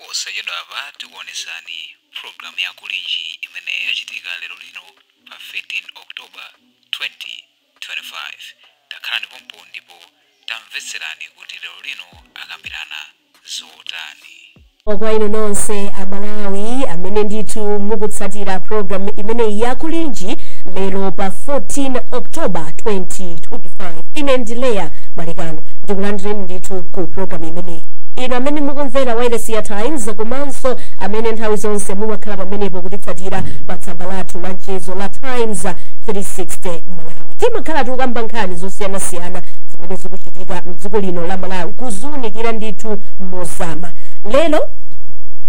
Posachedwapa tikuonesani programu ya Kulinji imene yachitika lero lino pa 13 October 2025. Takhalani pompo ndipo tamvetserani kuti lero lino akambirana zotani. Kwa inu nonse Amalawi amene ndithu mukutsatira program imeneyi yakulinji lero pa 14 October 2025, ine ndileya Malekano, ndikulandireni ndithu ku program imeneyi. Inu amene mukumvera wireless ya Times, komanso amene nthawi zonse mumakhala pamenepo kutitsatira pa tsamba lathu la mchezo la Times 360 Malawi, timakhala tikukamba nkhani zosiyanasiyana zimene zikuchitika mdziko lino la Malawi, kuziunikira ndithu mozama. Lero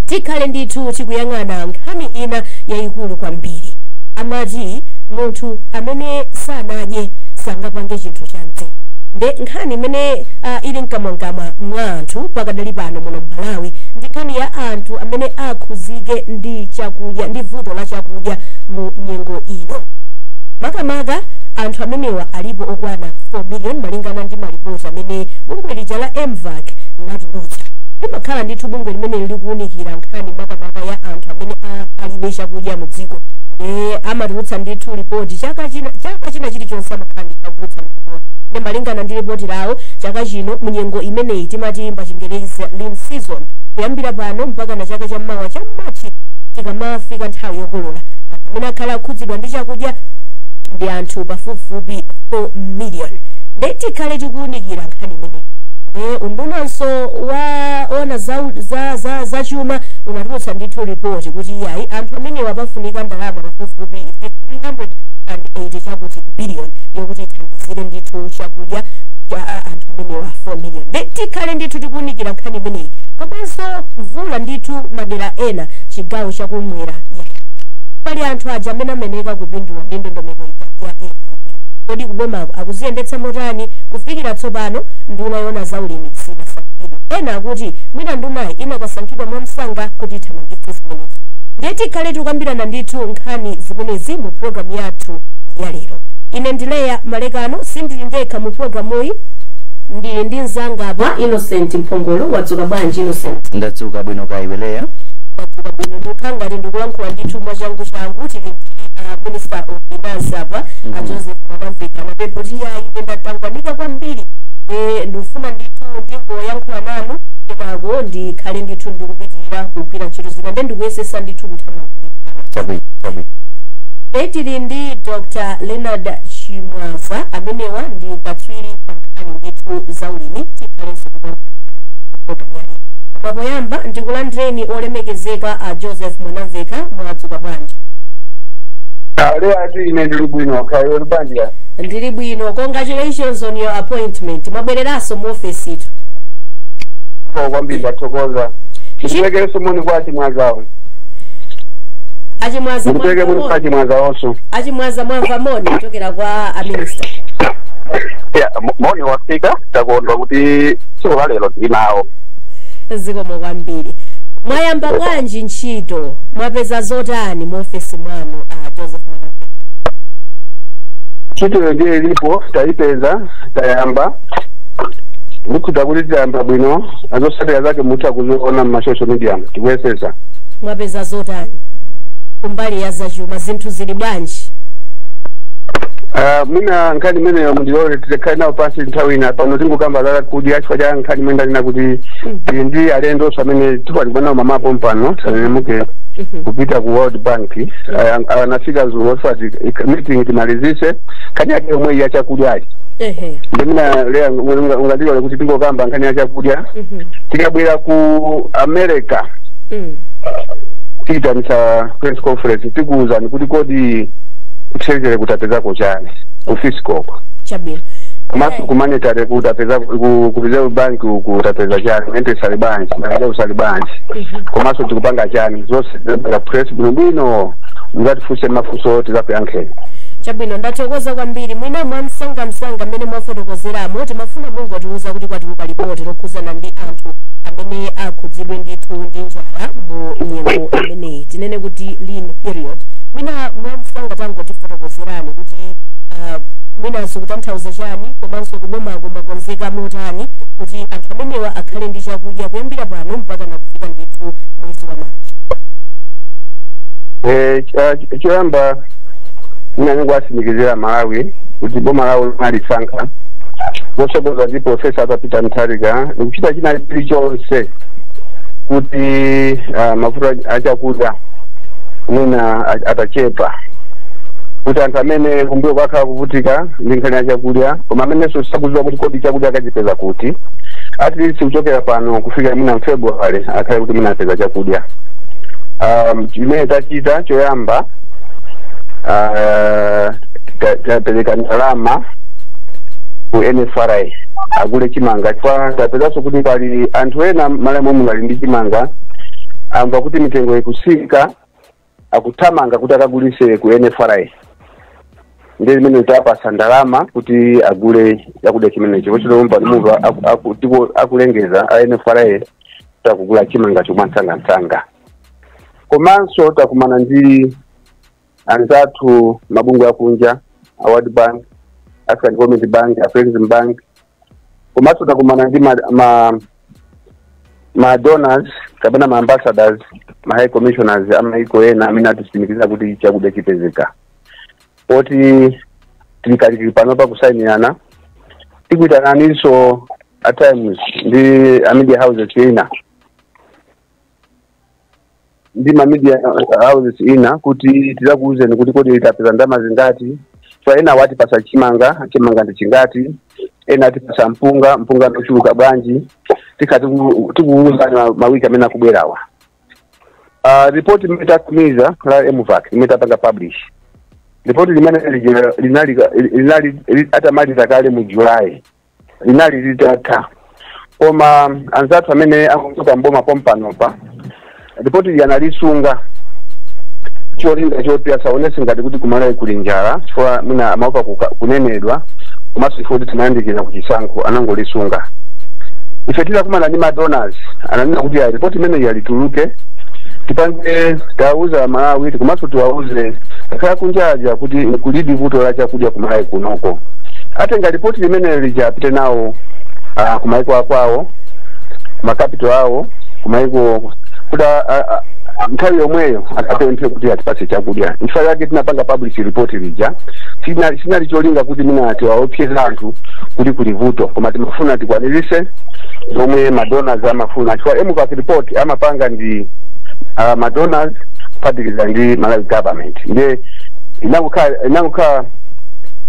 tikhale ndithu tikuyang'ana nkhani ina yayikulu kwambiri. Amati munthu amene sanadye sangapange chinthu cha nzeru. Nde nkhani imene ili mkamwamkamwa mwa anthu pakadali pano muno Mmalawi ndi nkhani ya anthu amene akhuzike ndi chakudya, ndi vuto la chakudya mu nyengo ino. Makamaka anthu amenewa alipo okwana 4 million, malingana ndi malipoti amene bungwe lija la MVAC latulutsa. Limakhala ndithu bungwe limene likuwunikira nkhani makamaka ya anthu amene alibe chakudya mu dziko. Amatulutsa ndithu ripoti chaka china chilichonse, amakhala ndithu akutulutsa ripoti. Ndi malingana ndi ripoti lawo, chaka chino munyengo imeneyi timati pa Chingerezi lean season, kuyambira pano mpaka na chaka chammawa cha Machi tikamafika nthawi yokolola, anthu amene akhala akhudzidwa ndi chakudya ndi anthu pafupifupi 4 million. Nde tikhale tikuwunikira nkhani imeneyi. Undunanso waona za chuma unatulutsa ndithu ripoti kuti iyayi, anthu amenewa pafunika ndalama pafupifupi 380 chakuti billion yokuti ithandizire ndithu chakudya cha anthu amenewa 4 million. Nde tikhale ndithu tikuwunikira nkhani imeneyi, komanso mvula ndithu madera ena chigawo chakumwera yaya. Pali anthu aja amene ameneka kupindula ndi ndondomeko ija ya AIP. Kodi kubomako akuziyendetsa motani? Kufikira tsopano nduna yoona za ulimi sinasankhidwe. Ena akuti mwina ndunayi inakasankhidwa mwamsanga kuti ithamangitse zimenezi. Ndiye tikhale tikukambirana ndithu nkhani zimenezi mu programu yathu ya lero. Ine ndileya Malekano, sindili ndekha mu programuyi, ndili ndi mzanga apa, Innocent Mphongolo. Wadzuka bwanji, Innocent? Ndadzuka bwino, kaiwe Leya? Ndadzuka bwino. Ndikukhala ngati ndikulankhula ndithu mwachangu changu. Tili ndi Minister of Finance apa, a Joseph Mwanamveka. Napempho kuti yayi, ine ndatangwanika kwambiri, ndikufuna ndithu ndingoyankhula nanu, kenako ndikhale ndithu ndikupitirira kugwira ntchito zina. Nde ndikuyesesa ndithu kuthamanga. Chabwino, chabwino. Tili ndi Dr Leonard Chimwaza, amenewa ndi katswiri pa nkhani ndithu za ulimi. Tikhalenso. Koma poyamba ndikulandireni olemekezeka a Joseph Mwanamveka. Mwadzuka bwanji? Ale ati ine ndili bwino, kaiwe lubanja? Ndili bwino. Congratulations on your appointment, mwabwereranso mu ofesitu. Kwambiri, ndathokoza. Ndikupekereso moni kwa Achimwazawo. Achimwaza, Ndikupeke moni kwa Achimwazawonso. Achimwaza, mwamva moni kuchokera kwa a minister. Ya, moni wafika. Takondwa kuti tsiku la lero tili nawo. Zikomo kwambiri. Mwayamba bwanji ntchito? Mwapeza zotani mu ofesi mwanu, a Joseph Mwanamveka? Ntchitoyo ndiye ilipo, tayipeza, tayamba. Ndikhuta kuti tayamba bwino. Azotsatira zake mutha kuziona mma social media, tikuyesesa. Mwapeza zotani kumbali ya zachuma? Zinthu zili bwanji? Mwina nkhani imeneyo mundilole tikhale nawo pansi nthawi ina. Pano tingokamba za kudya chifukwa cha nkhani imene ndanena kuti tili ndi alendonso amene tikwatikwa nawo mamapo mpano tisanenemuke kupita ku World Bank. Anafika zulo tifati meeting timalizise nkhani yake yomwe ya chakudyachi. Ndimina lea ungandilole kuti tingokamba nkhani ya chakudya. Tikabwera ku America, tiyitanisa press conference, tikuwuzani kuti kodi ku Treasury kutapezako chani, ku fiscal ko, komanso ku monetary kutapeza, ku Reserve Bank kutapeza chani, interest ali bwanji, ma ali bwanji, komanso tikupanga chani. Zonse zipanga press bwinobwino, mungatifunse mafunso, tizakuyankheni. Chabwino, ndathokoza kwambiri. Mwina mwamsangamsanga, mmene mwafotokozeramo, timafuna mungotiuza kuti kwatuluka ripoti lokhuzana ndi anthu amene akhudzidwe ndithu ndi njala mu nyengo imeneyi, tinene kuti lean period. Mwina mwamsanga tangotifotokozerani kuti mwinanso kutanthauza chani, komanso kubomako makonzeka motani kuti anthu amenewa akhale ndi chakudya kuyambira pano mpaka nakufika ndithu Choyamba ndinangoatsimikizira Malawi kuti boma lawo linalisankha mosogoza ndi Professor Arthur Peter Mutharika ndikuchita china chilichonse kuti mavuto achakudya mwina atachepa, kuti anthu amene kumbuyo kwakhala kuvutika ndi nkhani ya chakudya, koma amenenso sakudziwa kuti kodi chakudya akachipeza kuti, at least kuchokera pano kufika mwina m'February akhale kuti mwina apeza chakudya. Chimene tachita choyamba, tapereka ndalama ku NFRA agule chimanga, chifukwa tapezanso kuti pali anthu ena Malawi momwe ali ndi chimanga, amva kuti mitengo ikusika, akuthamanga kuti akagulise ku NFRA. Ndi limene tapasa ndalama kuti agule chakudya chimenecho. Kochito pano muva akulengeza a NFRA kuti akugula chimanga chomwe msangamsanga. Komanso takumana ndi anzathu mabungwe akunja, a World Bank, African Development Bank, Afrexim Bank, komanso takumana ndi ma donors kapena ma ambassadors, ma high commissioners amaiko ena amene atitsimikiza kuti chakudya chipezeka, poti tilikalikili pano pakusayinirana. Tikuitananinso at Times ndi a media houses ina ndi ma media houses ina kuti tizakuuzeni kuti kodi tapeza ndalama zingati. So ena watipasa chimanga, chimanga ndi chingati, ena atipasa mpunga, mpunga ndochuluka bwanji. Tikati tikuuzani mawiki amene akubwerawa. Ripoti imene tatumiza la MVAC, imene tapanga publish ripoti limene linali atamaliza kale mu July, linali litatha, koma anzathu amene akuchoka mboma pompanopa ripoti ili analisunga cholinga choti asaonese ngati kuti kumalawi kuli njala, chifukwa mwina amaopa kunenedwa, komanso chifukwa kuti timayandikira kuchisankho, anangolisunga. Ife titakumana ndi madonors ananena kuti ayi, ripoti imene yalituluke, tipange tawuza Malawi komanso tiwauze akhala kunjaja kuti kulidi vuto la chakudya kumalawi kunoko. Atenga ripoti limene lija apite nawo kumaiko akwawo, kumacapital awo, kumaiko, kuti nthawi yomweyo akapemphe kuti atipatse chakudya. Nchifukwa chake tinapanga publish report lija. Sinali cholinga kuti mina tiwaopseza anthu kuti kuli vuto, koma timafuna tikwanirise zomwe madonors amafuna, chifukwa MVAC report amapanga ndi madonors kuphatikiza ndi Malawi government. Ndiye inangokhala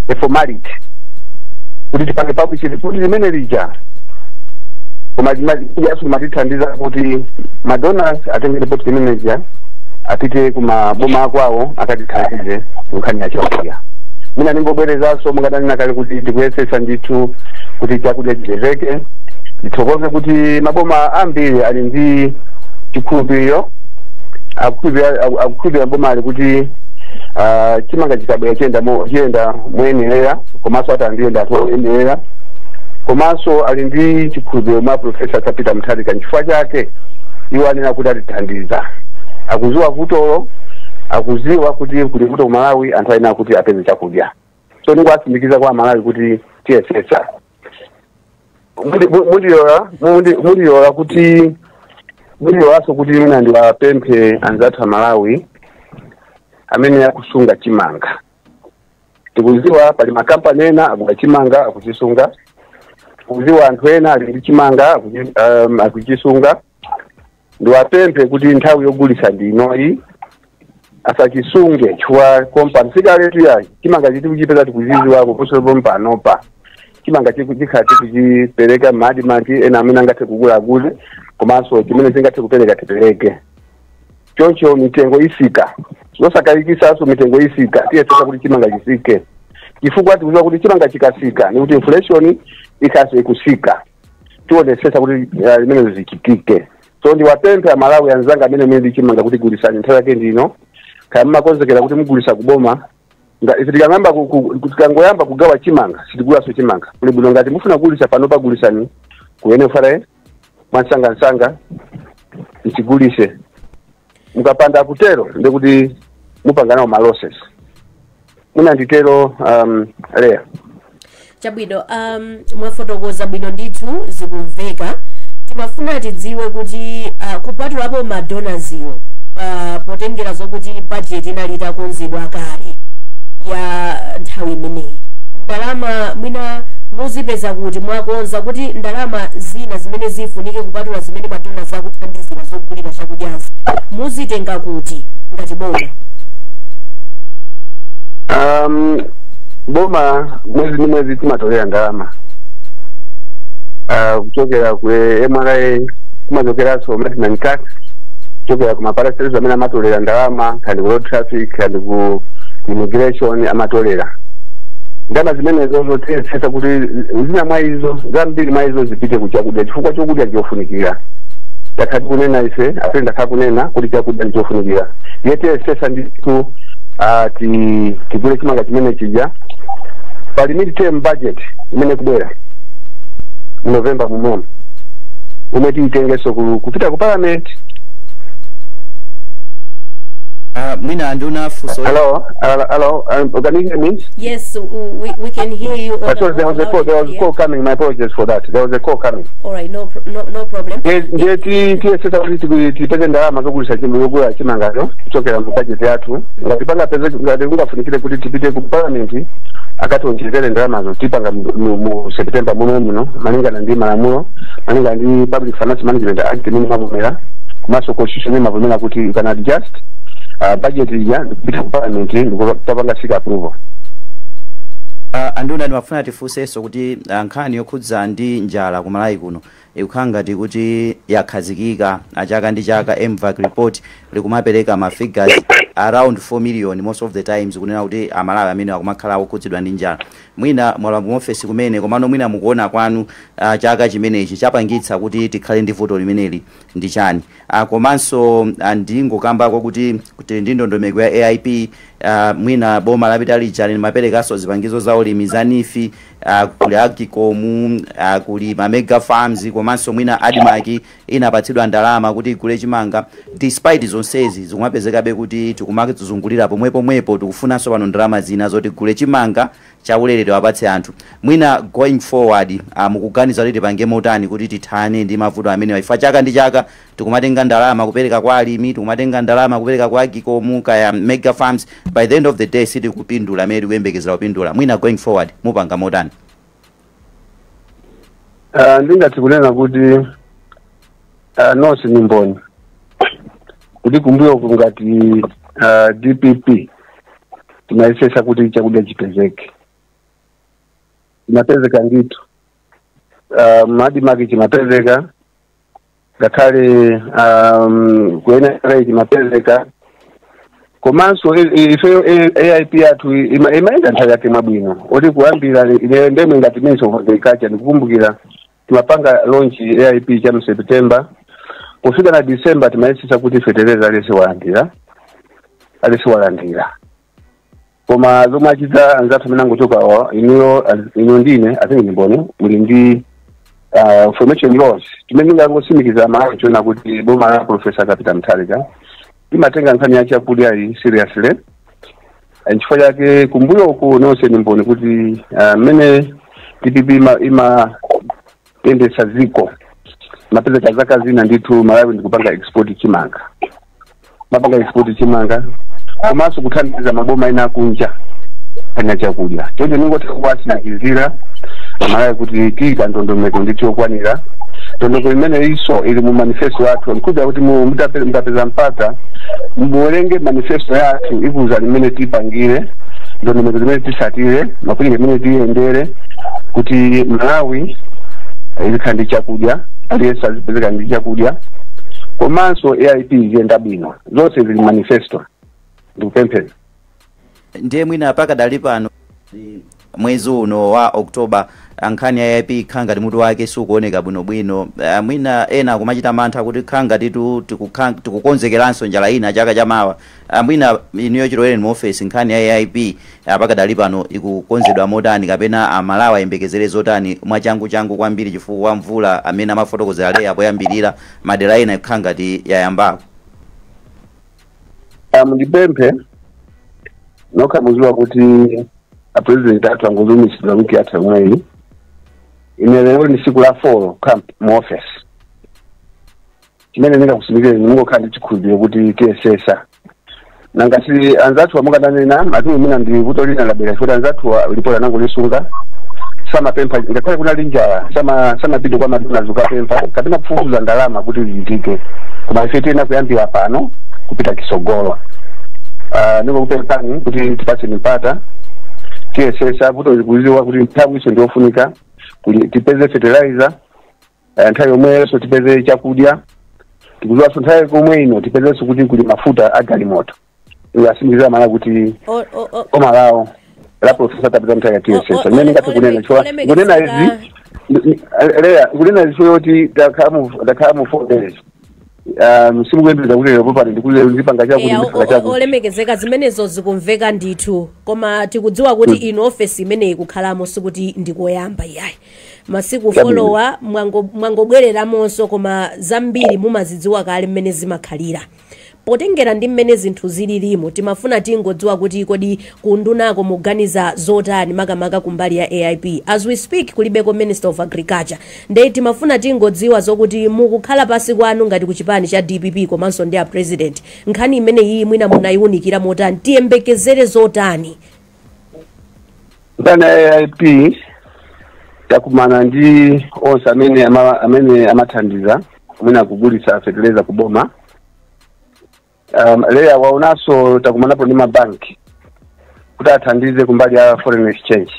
a formality kuti tipange publish report limene lija, koma yasu matithandiza kuti madonors atenge report limene lija apite kumaboma akwawo akatithandize nkhani ya chakudya. Mina ningobwerezanso mungadanena kale kuti tikuyesesa ndithu kuti chakudya chipezeke. Ndithokoze kuti maboma ambiri ali ndi chikhulupiriro, akukhulupirira boma ali kuti chimanga chikabwera chiyenda moyenerera, komanso atandiyenda anthu oyenerera, komanso ali ndi chikhulupiriro mwa Professor Peter Mutharika. Nchifukwa chake iwo anena kuti atithandiza. Akuziwa vutolo, akuziwa kuti kuli vuto ku Malawi, anthu ayenera kuti apeze chakudya. So ningoatsimikiza kwa Malawi kuti tiyesesa. Mundilola kuti mundilolanso kuti mina ndiwapemphe anzathu a Malawi amene akusunga chimanga. Tikuziwa pali makampani ena akugula chimanga akuchisunga, tikuziwa anthu ena ali ndi chimanga akuchisunga. Ndiwapemphe kuti nthawi yogulisa ndi inoyi, asachisunge, chifukwa kompani sikaletu yayi. Chimanga chiti kuchipeza tikuziziwako posopo panopa chimanga chikhala tikuchipereka m'ma ADMARC, ena amene angathe kugula agule, komanso chimene tingathe kupereka tipereke. Choncho mitengo isika, zosakayikisanso mitengo isika. Tiyesesa kuti chimanga chisike, chifukwa tikuziwa kuti chimanga chikasika ni kuti inflation ikhaso ikusika. Tionesesa kuti limenezo zichitike. So ndiwapemphe Amalawi anzanga amene muli ndi chimanga kuti gulisani, nthawi yake ndino. Kaya mmakonzekera kuti mugulisa kuboma, ife tikangoyamba kugawa chimanga sitigulaso chimanga. Kuli bwino ngati mufuna kugulisa pano pagulisani ku NFRA mwansangansanga, mchigulise. Mukapanda kutero ndikuti mupanga nawo ma losses. Mwina nditero, Leya. Chabwino, mwafotokoza bwino ndithu, zikumveka. Timafuna tidziwe kuti kupatulapo madonors iwo Potengera zokuti budget inali itakonzedwa kale ya nthawi imeneyi, ndalama mwina muzipeza kuti? Mwakonza kuti ndalama zina zimene zifunike kupatula zimene ma donors akuthandizira zogulira chakudyazi muzitenga kuti ngati boma? Boma mwezi ndi mwezi timatolera ndalama kuchokera ku MRA, kumachokeranso maintenance tax, kuchokera ku ma parastatals amene amatolera ndalama, kandi ku road traffic, kandi ku immigration amatolera ndalama zimenezo. Zotiyesetsa kuti zina mwa izo, zambiri mwa izo, zipite ku chakudya, chifukwa chokudya chofunikira. Takhala tikunena ife apene, ndakhala kunena kuti chakudya ndichofunikira. Iye tiyesesa ndithu tigule chimanga chimene chija pali mid-term budget imene kubwera mu November mumomo, umwe tiyitengenso kupita ku parliament. Mwina nduna, funso. Hello, hello, hello, can you hear me? Yes, we can hear you. Sorry, there was a call, there was a call coming. My apologies for that. There was a call coming. All right, no problem. Ndiye tiyesesa kuti tipeze ndalama zogulisa zogula chimangacho kuchokera mu budget yathu. Ngati pangapeze, ngati kungafunikire kuti tipite ku parliament akationjezere ndalamazo, tipanga mu September muno muno, malingana ndi malamulo, malingana ndi Public Finance Management Act imene imavomera, komanso constitution imavomera kuti you can adjust budget ija ndikupita ku parliament ndikupanga seek approval. Anduna, ndimafuna tifunsenso kuti nkhani yokhudza ndi njala kumalawi kuno ikukhala ngati kuti yakhazikika chaka ndi chaka. MVAC report likumapereka ma figures around 4 million most of the times, kunena kuti Amalawi amene akumakhala okhudzidwa ndi njala. Mwina mwalowa mu ofesi kumene, komano mwina mukuona kwanu, chaka chimenechi chapangitsa kuti tikhale ndi vuto limeneli ndi chani? Komanso ndingokambako kuti ndi ndondomeko ya AIP, mwina boma lapita lija limaperekanso zipangizo za ulimi za NEEF, kuli AGCOM, kuli ma mega farms, komanso mwina ADMARC inapatsidwa ndalama kuti igule chimanga. Despite zonsezi, zikumapezekabe kuti tikumazungulira pomwepomwepo. Tikufunanso pano ndalama zina zoti gule chimanga chaulere tiwapatse anthu. Mwina going forward, mukuganiza kuti tipange motani kuti tithane ndi mavuto amenewa? Ifa chaka ndi chaka tikumatenga ndalama kupereka kwa alimi, tikumatenga ndalama kupereka kwa AGCOM kaya mega farms, by the end of the day sitikupindula amene tikuyembekezera kupindula. Mwina going forward mupanga motani? Ndingati kunena kuti nonse ni mboni kuti kumbuyo ngati DPP timayesesa kuti chakudya chipezeke. Chimapezeka ndithu. Ma ADMARC chimapezeka, ngakhale ku NRA chimapezeka, komanso ifeyo AIP yathu imayenda nthawi yake mwabwino, oti kuyambira ine ndemwe ngati Minister of Agriculture ndikukumbukira timapanga launch AIP cha mu September, kufika na December timayesesa kuti fetereza alese walandira, alese walandira. Koma zomwe achita anzathu amene angochokawa, inuyo, inu ndine atingi mboni, muli ndi information laws. Chimene ndingangosimikiza Malawi chiona kuti boma la Professor Peter Mutharika imatenga nkhani ya chakudya iyi seriously. Nchifukwa chake kumbuyo uku nonse ni mboni kuti mmene DPP imayendetsa ziko, mapezeka zaka zina ndithu Malawi ndikupanga export chimanga, mapanga export chimanga, komanso kuthandiza maboma ena akunja nkhani ya chakudya. Choncho ningotha kuwatsimikizira Amalawi kuti tiyika ndondomeko ndithu yokwanira. Ndondomeko imene iso ili mu manifesto yathu. Nkuja kuti mutapeza mpata muwerenge manifesto yathu, ikuza limene tipangire, ndondomeko zimene tisatire, mapulinga imene tiyendere kuti Malawi izikhala ndi chakudya, aliyense azipezeka ndi chakudya, komanso AIP iziyenda bwino. Zonse zili manifesto, ndikupemphera. Ndiye mwina pakadali pano, mwezi uno wa October, nkhani ya AIP ikhala ngati mutu wake sukuoneka bwinobwino. Mwina ena akumachita mantha kuti khala ngati tikukonzekeranso njala ina chaka chamawa. Mwina inuyo chilowereni mu ofesi, nkhani ya AIP pakadali pano ikukonzedwa motani, kapena Amalawi ayembekezere zotani mwachangu changu kwambiri, chifukwa mvula amene amafotokozera leya poyambirira madera ena ikhala ngati yayambako? Mundipemphe, nokha muziwa kuti a president athu angozumisidwa wiki yathu yomweyi. Ine lero ni siku la 4 camp mu office. Chimene ndingakusimikire, ndingokhala ndi chikhulupiriro kuti tiyesesa. Nangasi anzathu amukadanena ati mwina ndi vuto lina labwera, chifukwa anzathu ripoti anangolisunga, samapempha ngakhale kunali njala, samapite kwa madonors kukapempha kapena kufufuza ndalama kuti zichitike. Koma ife tiyena kuyambira pano kupita kisogolo. Ndingokupemphani kuti tipatseni mpata, tiyesesa. Vuto likuziwa kuti nthawi iso ndiofunika kuti tipeze fertilizer, nthawi yomweyo tipeze chakudya. Tikuziwanso nthawi komwe ino tipezenso kuti kuli mafuta a galimoto. Iwe mala kuti boma lawo la Professor tapita nthawi ya tiyesesa. Imene ndingathe kunena, chifukwa kunena izi, Leya, kunena izi choti ndakhala mu 4 days, simukuyembekeza kuti lero popano ndipanga chakuti, ndipanga chakuti. Olemekezeka, zimenezo zikumveka ndithu, koma tikudziwa kuti ino ofesi imeneyi kukhalamo sikuti ndikoyamba iyayi. Masiku folowa mwangobwereramonso, koma zambiri mumazidziwa kale mmene zimakhalira. Potengera ndi mmene zinthu zililimo, timafuna tingodziwa kuti kodi kundunako muganiza zotani, makamaka kumbali ya AIP? As we speak, kulibeko Minister of Agriculture, nde timafuna tingodziwa zokuti mukukhala pasi kwanu ngati kuchipani cha DPP komanso ndi a President, nkhani imene iyi mwina munayiwunikira motani? Tiyembekezere zotani? Nkhani ya AIP, takumana ndi onse amene amathandiza amene akugulitsa fertilizer kuboma. Leya waonanso takumanapo ndi mabanki kuti athandize kumbali ya foreign exchange,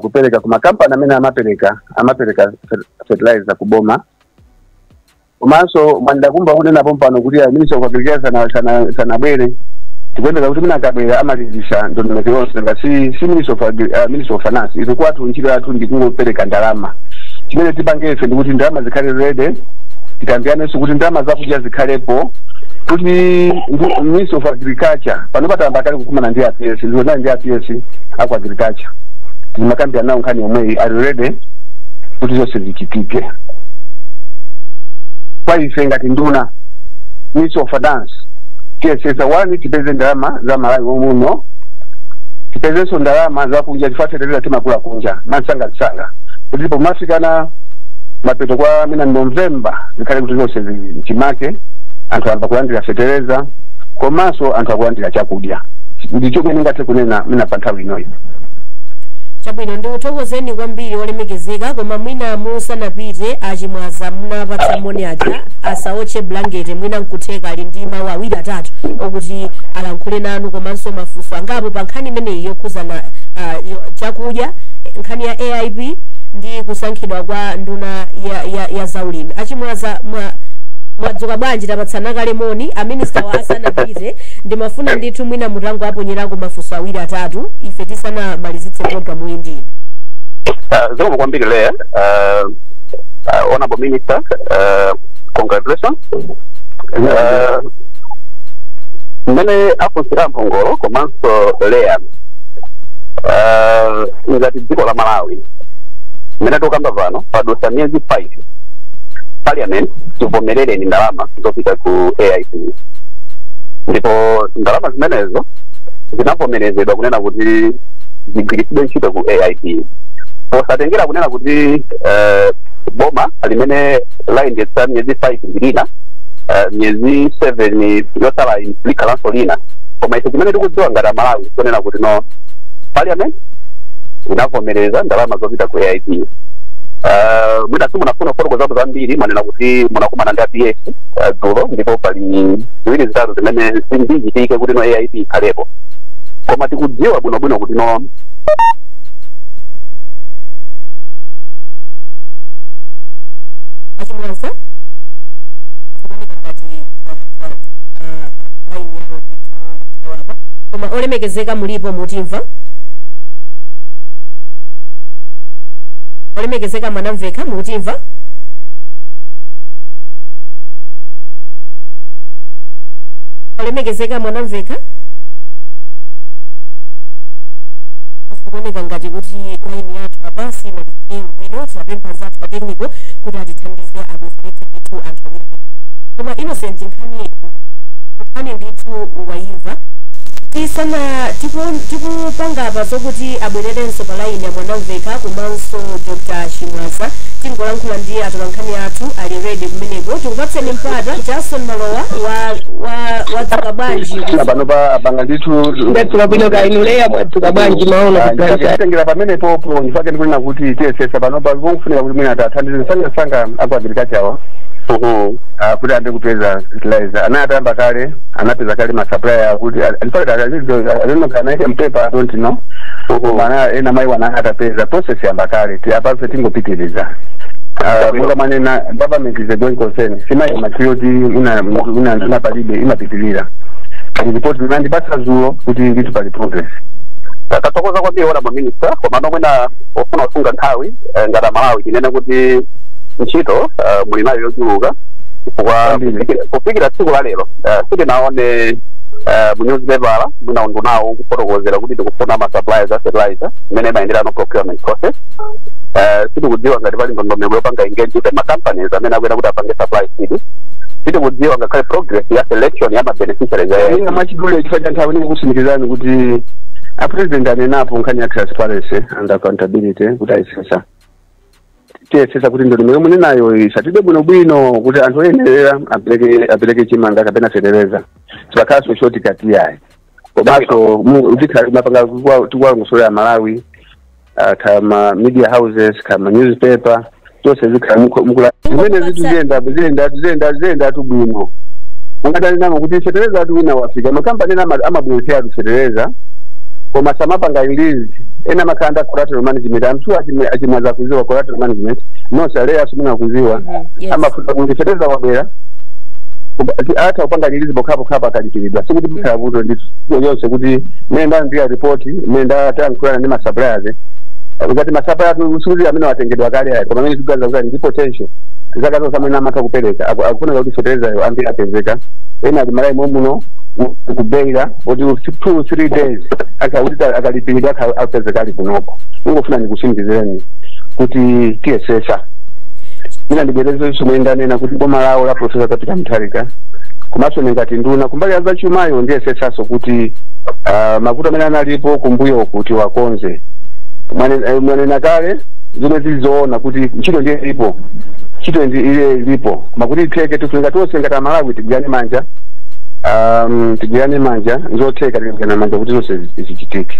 kupereka ku makampani amene amapereka fertilizer kuboma. Komanso mwandakumba kunenapo mpano kuti a Minister of Agriculture sanabwere. Tikuyembeka kuti mina akabwera amalizisa ndondomeko yonse. Nga si Minister of Finance, ife kwathu ntchito yathu ndikungopereka ndalama. Chimene tipange ife ndikuti ndalama zikhale ready, tikambiranenso kuti ndalama zakudya zikhalepo, kuti Minister of Agriculture pano patamba kale kukumana ndi aps, ndionani ndi aps aku agriculture, timakambirana nawo nkhani yomweyi, ali ready kuti zonse zichitike. Kwa ife ngati nduna, Minister of Finance, tiyesesa one, tipeze ndalama za Malawi muno, tipezenso ndalama zakunja, tifaterera timagula kunja mansangasanga, kuti pomafikana mapeto kwa mina November zikhale kuti zonse zili chimake, anthu ayamba kulandira fetereza komanso anthu akulandira chakudya. Ndicho kumene ngathe kunena mina pa nthawi inoyi. Chabwino, ndikuthokozeni kwambiri, olemekezeka. Koma mwina musanapite, achimwaza munapatsa moni aja asaotche blanket, mwina nkutheka ali ndi mawu awiri atatu okuti alankhule nanu komanso mafunso angapo pa nkhani imeneyi yokhuzana chakudya, nkhani ya AIP ndi kusankhidwa kwa nduna ya zaulimi. Achimwaza, mwadzuka bwanji? Tapatsana kale moni. Aminister wa asanapite, ndimafuna ndithu mwina mutango aponyerako mafunso awiri atatu ife tisanamalizitse programu iyi ndino. Zikomo kwambiri, Leya. Honorable Minister, congratulations. Mmene afunsira Mphongolo komanso Leya, ngati dziko la Malawi, mmene tikukamba pano padusa miyezi 5 Parliament tivomerereni ndalama zopita ku AIP, ndipo ndalama zimenezo zinavomerezedwa kunena kuti zigwiritsidwe ntchito ku AIP, posatengera kunena kuti boma limene layendetsa miyezi 5 ndi lina, miyezi 7 yotsala likhalanso lina. Koma ife chimene tikudziwa ngati Amalawi kunena kuti no, Parliament inavomereza ndalama zopita ku AIP. Mwina simunafuna kufotokozapo zambiri, manena kuti munakumana ndi aps dzulo, ndipo pali ziwiri zitatu zimene zindichitike kuti no AIP ikhalepo, koma tikudziwa bwinobwino kuti no Achimwaza, zikuoneka ngati line yawo ndithu apa, koma olemekezeka mulipo? Mutimva, olemekezeka Mwanamveka? Mutimva, olemekezeka Mwanamveka? Zikuoneka ngati kuti line yathu apa sinatidziwe bwino. Tinapempha zathu pa technical kuti atithandize abwezeretse ndithu anthu awiri. Koma Innocent, nkhani ndithu wayimva. Tisana tikupanga apa zokuti abwererenso pa line ya Mwanamveka komanso Dr. Chimwaza, tingolankhula ndi atolankhani athu ali ready kumeneko. Tikupatseni mpata, Jason Malowa, wa wadzuka bwanji? Pano pa apanga ndithu. Ndadzuka bwino, kainu Leya, mwadzuka bwanji maono kuganza? Tengera pamene popo ndifake ndikunena kuti tiyesesa panopa kunkufunika kuti mwina athandize sangasanga aku agriculture awa kuti ambe kupeza fertilizer. Anayatamba kale, anapeza kale ma supplier kuti, in fact, I don't know, anaita mpepa, I don't know, mana ena mai wana atapeza. Process yamba kale, apafe tingopitiriza. Monga mwanena, government is a going concern, sima machioti una palibe imapitirira. Ripoti nandipatsa zulo kuti ndithu pali progress. Tathokoza kwambiri, honorable minister. Komano mwina ofuna kusunga nthawi, ngati Amalawi tinene kuti ntchito muli nayo yochuluka, chifukwa Kwambiri. kufikira tsiku la lero sitinaone mu newspaper mwina undunawo kufotokozera kuti tikufuna ma suppliers a fertilizer, imene imayendera procurement process. Sitikudziwa ngati pali ndondomeko yopanga engage with ma companies amene akuyena kuti apange supply seed. Sitikudziwa ngakhale progress ya selection ya ma beneficiaries a Inga mwachidule, chifukwa cha nthawi, ndikukusindikizani kuti a president anenapo nkhani ya transparency and accountability kuti ayisesa, tiyesesa kuti ndondomeko munenayo isatidwe bwinobwino kuti anthu oyenerera apereke chimanga kapena fetereza, tipakhalanso shortcut yayi. Komanso tikhala mapanga tikuwalongosolera Malawi, kama media houses, kama newspaper, zonse zikhala mukula zimene zitu ziyenda ziyenda ziyenda ziyenda tu bwino. Mungatali namo kuti fetereza atu wina wafika, makampani ena amabweretsera atu fetereza koma samapanga release. Ena makanda collateral management. I'm sure achimwaza kuziwa collateral management, nonse aleya simuna kuziwa. Yes. Amafuta kuti fetereza wabwera, ata upanga release pokhapo akalipiridwa, sikuti mukhala kuto ndi yonse kuti mene ndandira report mene ndatankhulana ndi ma suppliers ngati ma suppliers sikuti amene watengedwa kale ayi, koma amene tikuganiza kuti ndi potential zaka zonse amene amatha kupereka. Akufunika kuti feterezayo ambiri apezeka, ena ali Malawi muno kubeira kuti 2-3 days akakuti akalipiridwa apezeka ali kunoko. Ungofuna ndikusindikizeni kuti tiyesesa. Mina ndibwereze somwe ndanena kuti boma lawo la Professor Peter Mutharika komanso ngati nduna kumbali ya zachumayo ndiyesesaso kuti mavuto amene analipo kumbuyo kuti wakonze. Mwanena kale zomwe zilizoona kuti ntchito ndiye ilipo, ntchito ndi ile ilipo, makuti itheke tifunika tonse ngati Amalawi tigwirane manja, tigwirane manja. Nzotheka tikagwirana manja kuti zonse zichitike.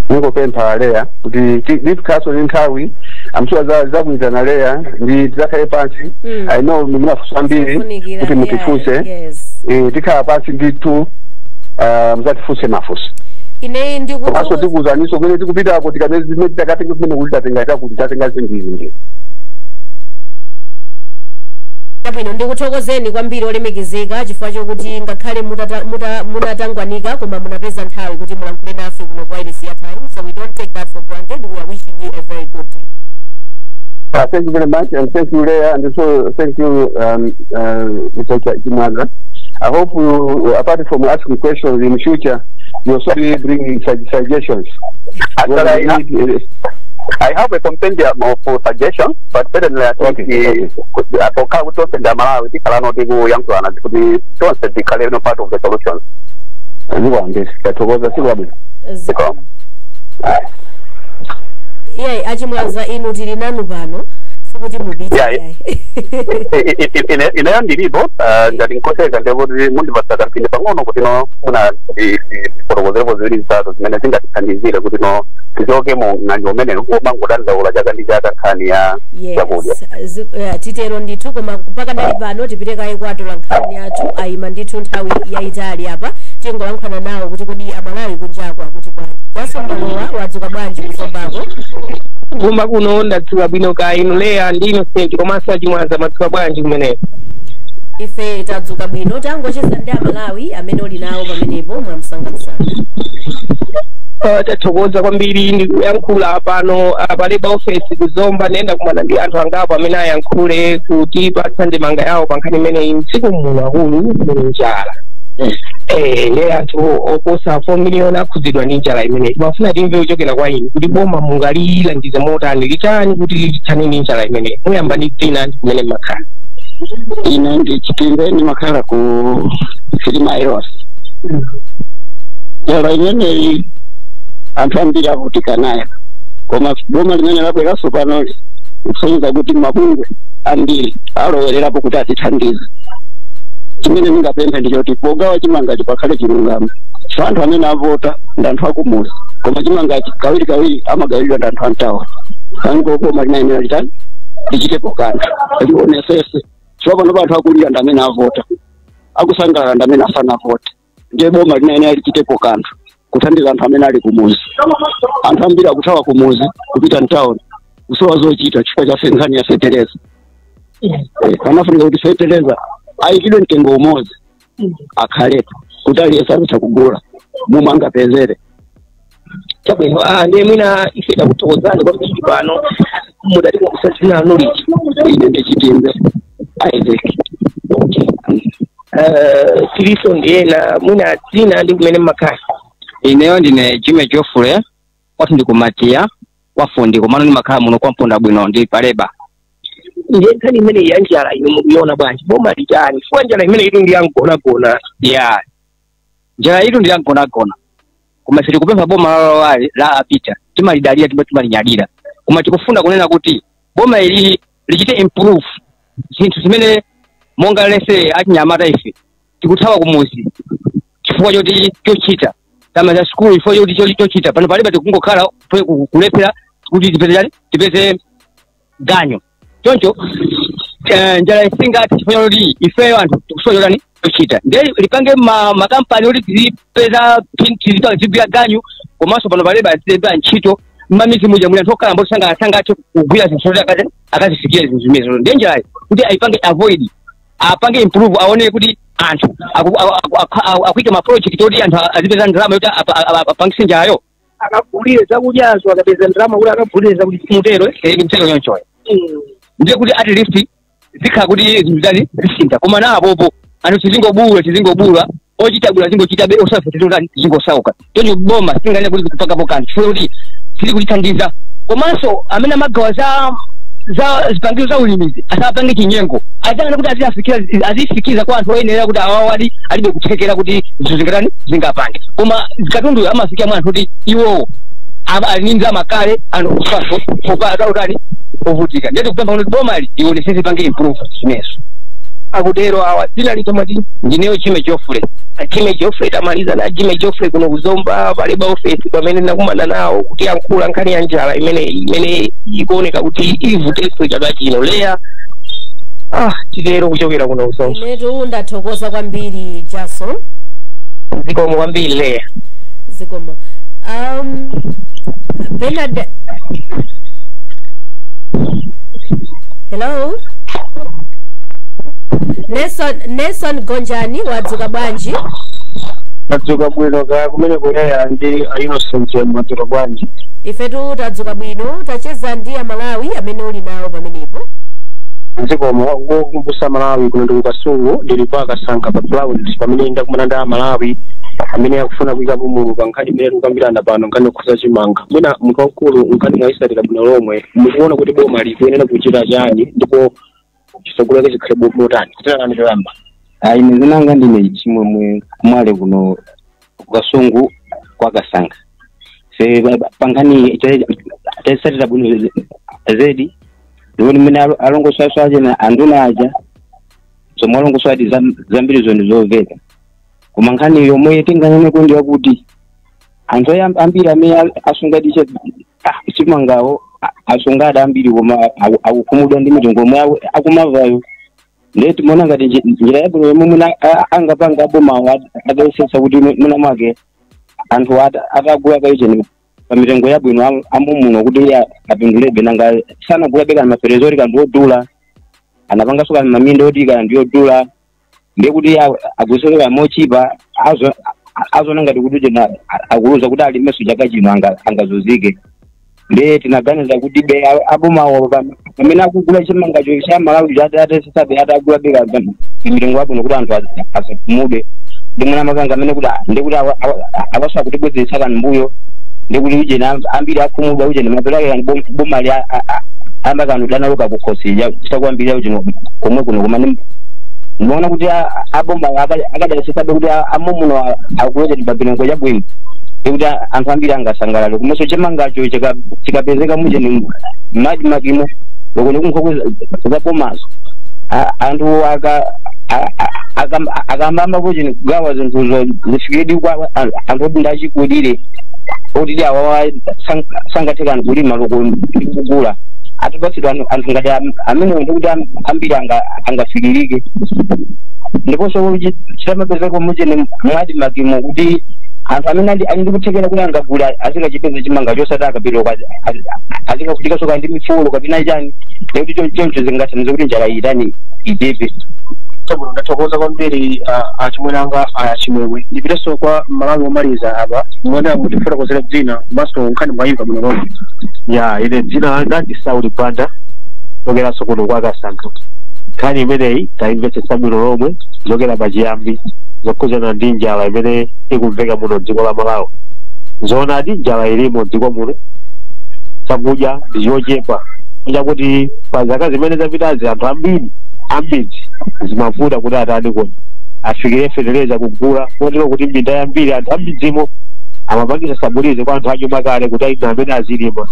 Ningopempha Leya kuti tikhaso ndi nthawi amsuwa zakuitana Leya ndi tizakhale pansi. I know munafunso ambiri Zofunikira, kuti mutifunse. Tikhala pansi ndithu, muzatifunse mafunso. Ineyi Komanso ndikuthokoza. Tikuwuzaniso kumene tikupitako, tikamene zimene takatenga kumene kuti tatenga chakuti, tatenga zingizi ndi Bwino, ndikuthokozeni kwambiri olemekezeka, chifukwa chokuti ngakhale munatangwanika koma munapeza nthawi kuti mulankhule nafe kuno kwa Wailesi ya Times, so we don't take that for granted. We are wishing you a very good day. Thank you very much, and thank you, Leah, and also thank you, Mr. Chimwaza. I hope you, apart from asking questions in future, you also be bringing suggestions. Actually, When we need, I have a compendium of suggestions, but certainly I think pokhala kuti tonse ndi Amalawi tikhala noti kuyankhulana kuti tonse tikhale no part of the solution. Zikwambiri, tathokoza, sikwabwino. Zikomo. Aye. Iyayi, Achimwaza, inu tili nanu pano, sikuti mupite. Yeah, yayi. Ineyo ndilipo, ngati nkoseka ndekuti mundipatsa kamphindi pang'ono kuti no muna tifotokozerepo ziwiri zitatu zimene zingatithandizire kuti no tichoke mu ng'anjo umene womangodandaula chaka ndi chaka nkhani ya chakudya. Yes, titero ndithu, koma pakadali pano tipite kaye kwa atolankhani athu, ayima ndithu nthawi yayitali apa. Tingolankhulana nawo kuti kodi Amalawi kunjako akuti bwanji. Jason Malowa, wadzuka bwanji kusombako? Kumba kuno ndadzuka bwino, ka inu Leya ndi Innocent komanso Achimwaza, madzuka bwanji kumeneko? Ife tadzuka bwino. Tangocheza ndi Amalawi amene uli nawo pamenepo mwamsangamsanga. Tathokoza kwambiri. Ndikuyankhula pano pa Labour Office kuzomba. Ndiyenda kumana ndi anthu angapo amene ayankhule kuti patsa ndemanga yawo pa nkhani imeneyi. Mdziko muno akulu muli njala, ndiye anthu oposa 4 million akhudzidwa ndi njala imeneyi. Timafuna timve kuchokera kwa inu kuti boma mungalilangize motani, litani kuti lithane ndi njala imeneyi. Muyamba ndi dzina ndi kumene mmakhala. Ine ndi Chipimbe, ndimakhala ku 3 Miles. Njala imeneyi anthu ambiri avutika nayo, koma boma limene labweranso panoli kusonyeza kuti mabungwe ambiri alowererapo kuti atithandize. Chimene ndingapemphe ndichoti pogawa chimangachi pakhale chilungamo. So anthu amene avota ndi anthu akumuzi, koma chimangachi kawiri kawiri amagawiridwa ndi anthu amtawa. Kaniko boma linayenera litani lichitepo kanthu, lionesese chifukwa panopa anthu akulira ndi amene avota, akusangalala ndi amene asanavote. Ndiye boma linayenera lichitepo kanthu kuthandiza anthu amene ali kumuzi. Anthu ambiri akuthawa kumuzi kupita mtown kusowa zochita chifukwa cha nkhani ya fetereza. Panafunika kuti fetereza ayikidwe mtengo umodzi akhalepo kuti aliyense azitha kugula momwe angapezere. Chabwino, ndiye mwina ife takuthokozani kwambiri pano. Mudati dzina lanu liti? Ine ndichitimbe Isaac. Tiliso ndiyena, mwina dzina ndi kumene mmakhala. Ineyo ndine Jime Jofule, kwathu ndikumatiya kwafundi, komano ndimakhala muno kwa Mponda bwino, ndi paleba. Ndiye nkhani imeneyi ya njala inu mukuiona bwanji? Boma litani? Chifukwa njala imene itu ndi yangonagona. Ya, njala itu ndi yangonagona, koma sitikupempha boma lalowali la apita, timalidalira, timalinyadira, koma tikufuna kunena kuti boma ili lichite improve zinthu zimene monga lese achinyamata ife tikuthawa kumuzi chifukwa choti chochita tama za sukulu, chifukwa choti chochita pano palibe, tikungokhala kulephera kuti tipeze chani, tipeze ganyo. Choncho njala isingati chifukwa choti ifeyo anthu tikusowa chotani, chochita. Ndiye lipange makampani oti tizipeza tizigwira ganyu, komanso pano palibe azilemba ntchito. Mmamizi muja muli anthu okhala mboti sangathe kugwira zinthu zoti akazifikire zinthu zimenezo. Ndiye njalayi kuti ayipange avoid, apange improve, aone kuti anthu akuika ma project oti anthu azipeza ndalama yoti apangise njalayo. Akagulire zakudyazo, akapeza ndalama kuti akagulire zakudya, mutero? Mtero yonchoyo. Ndiye kuti at least zikhala kuti zinthu zani zisintha, koma na apopo anthu tizingobula, tizingobula, ochita bula zingochita be, osafa tizingotani, tizingosauka. Choncho boma singanene kuti kupangapo kanthu chifukwa kuti sili kutithandiza, komanso amene amagawa za zipangizo za ulimizi asapange chinyengo, azangana kuti azifikira azifikiza kwa anthu oyenera, kuti awawo ali alibe kuthekera kuti zinthu zingatani, zingapange, koma katundu amafikira mwa anthu kuti iwowo ali ndi makale, anthu kufaso utani, ovutika. Ndiye tikupempha kuti bomali ionesese, pange improve zimenezo. Akutero awa. Dzina litomati? Ndineyo Chime Jofule. Jime Jofule. Tamaliza na Jime Jofule kuno kuzomba paliba ofesi pamene nakumana nawo kuti yankhula nkhani ya njala imene ikuoneka kuti ivutenso chaka chino. Leya, titero kuchokera kuno kuzomba. Inetu ndathokoza kwambiri, Jason. Zikomo kwambiri, Leya. Zikomo. Bernard, hello. Nelson, Nelson Gonjani, wadzuka bwanji? Tadzuka bwino ka kumene kuleya ndi Innocent, mwadzuka bwanji? Ifetu tadzuka bwino. Tacheza ndi Amalawi amene uli nawo pamenepo. Zikomo. Ngokumbusa Malawi, kuno ndi kukasungu, ndili pa Kasankha pa ground pamene ndakumana ndi Amalawi amene akufuna kuyikapo mutu pa nkhani imene tikukambirana pano, nkhani yokhuza chimanga. Mwina munthu wamkulu, nkhani mwayisatira bwino lomwe, mukuona kuti boma likuyenera kuchita chani ndipo chitsogolo chake chikhale motani? Kutirani choyamba. Ayi, ine zinanga ndine Chimwemwe Mwale, kuno kukasungu kwa Kasankha. Se pankhani taisatira bwino zedi, ndipo mmene alongosoaso aja na anduna aja zomwe alongoso ati zambiri zo ndi zomveka, koma nkhani yomwe tinganene kundi yakuti anthu ambiri amene asungadi chimangawo asungadi ambiri, koma akukhumudwa ndi mitengo omwe akumavayo. Ndiye timaona ngati njira yabwino yomwe mwina angapanga abomawo, adayesetsa kuti mwina mwake anthu atagula kaicheni pa mitengo yabwino amumuno kuti iye apindulebe. Nanga sanagulabe kana mafereza oti kanthu odula, anapanganso kana maminda oti kana ndiyodula, ndiye kuti aguseke mochipa azona ngati kuti chena akuluza kuti alimenso chaka chino angazuzike. Ndiye tinaganiza kuti be abomawo pamene akugula chimangacho cha Malawi atasesabe atagula be mitengo yabwino kuti anthu asakhumudwe, ndi mwina makanga amene kuti ndikuti awaso akutibwezeretsa kani mbuyo, ndikuti ujeni ambiri akhumudwa, ujeni mapero ake kani bomali amba kanu danaloka kukhosi chakwambiri ujeni komwe kuno. Koma ndimaona kuti aboma akadayesetsabe kuti amomuno akuwecheni pa mitengo yabwino. Ndikuti anthu ambiri angasangalale, komanso chimangacho chikapezeka muje mmadzi loko ndikunkhokwe zabomazo, anthu akambamba kuti kugawa zinthuzo zifikiredi kwa anthu oti ndachikulire, oti awawa sangathekani kulima loko ndikugula, atipatsidwa anthu ngati amenewo, ndikuti ambiri angafikirike. Ndiponso chitamapezeka mujeni mwati makimo kuti anthu amene ali ndikuthekera kuti angagula azikachipeza chimanga chosati akapita azikafutikaso ndi mifulo kapena chani, ndikuti choncho zingathandize kuti njala itani, ichepe. Chabwino, ndathokoza kwambiri achimwene anga achimwemwe. Ndipitenso kwa Malawi womaliza apa. Mwene mutifotokozera dzina komanso nkhani mwayimva bwino lomwe. Ya, ine dzina langa ndi Sauli Panda, chokeranso kuno kwa Kasankha. Nkhani imeneyi tayimvetsetsa bwino lomwe kuchokera pachiyambi, zokhudzana ndi njala imene ikumveka muno dziko la Malawi. Zoonadi, njala ilimo dziko muno, chakudya ndi chochepa, chakuti pa zaka zimene zapitazi anthu ambiri ambidzi zimavuta kuti atani kodi afikire fetereza kugula, kotero kuti minda yambiri anthu ambidzimo amapangisa subsidize kwa anthu anyuma kale kuti aina amene azilima.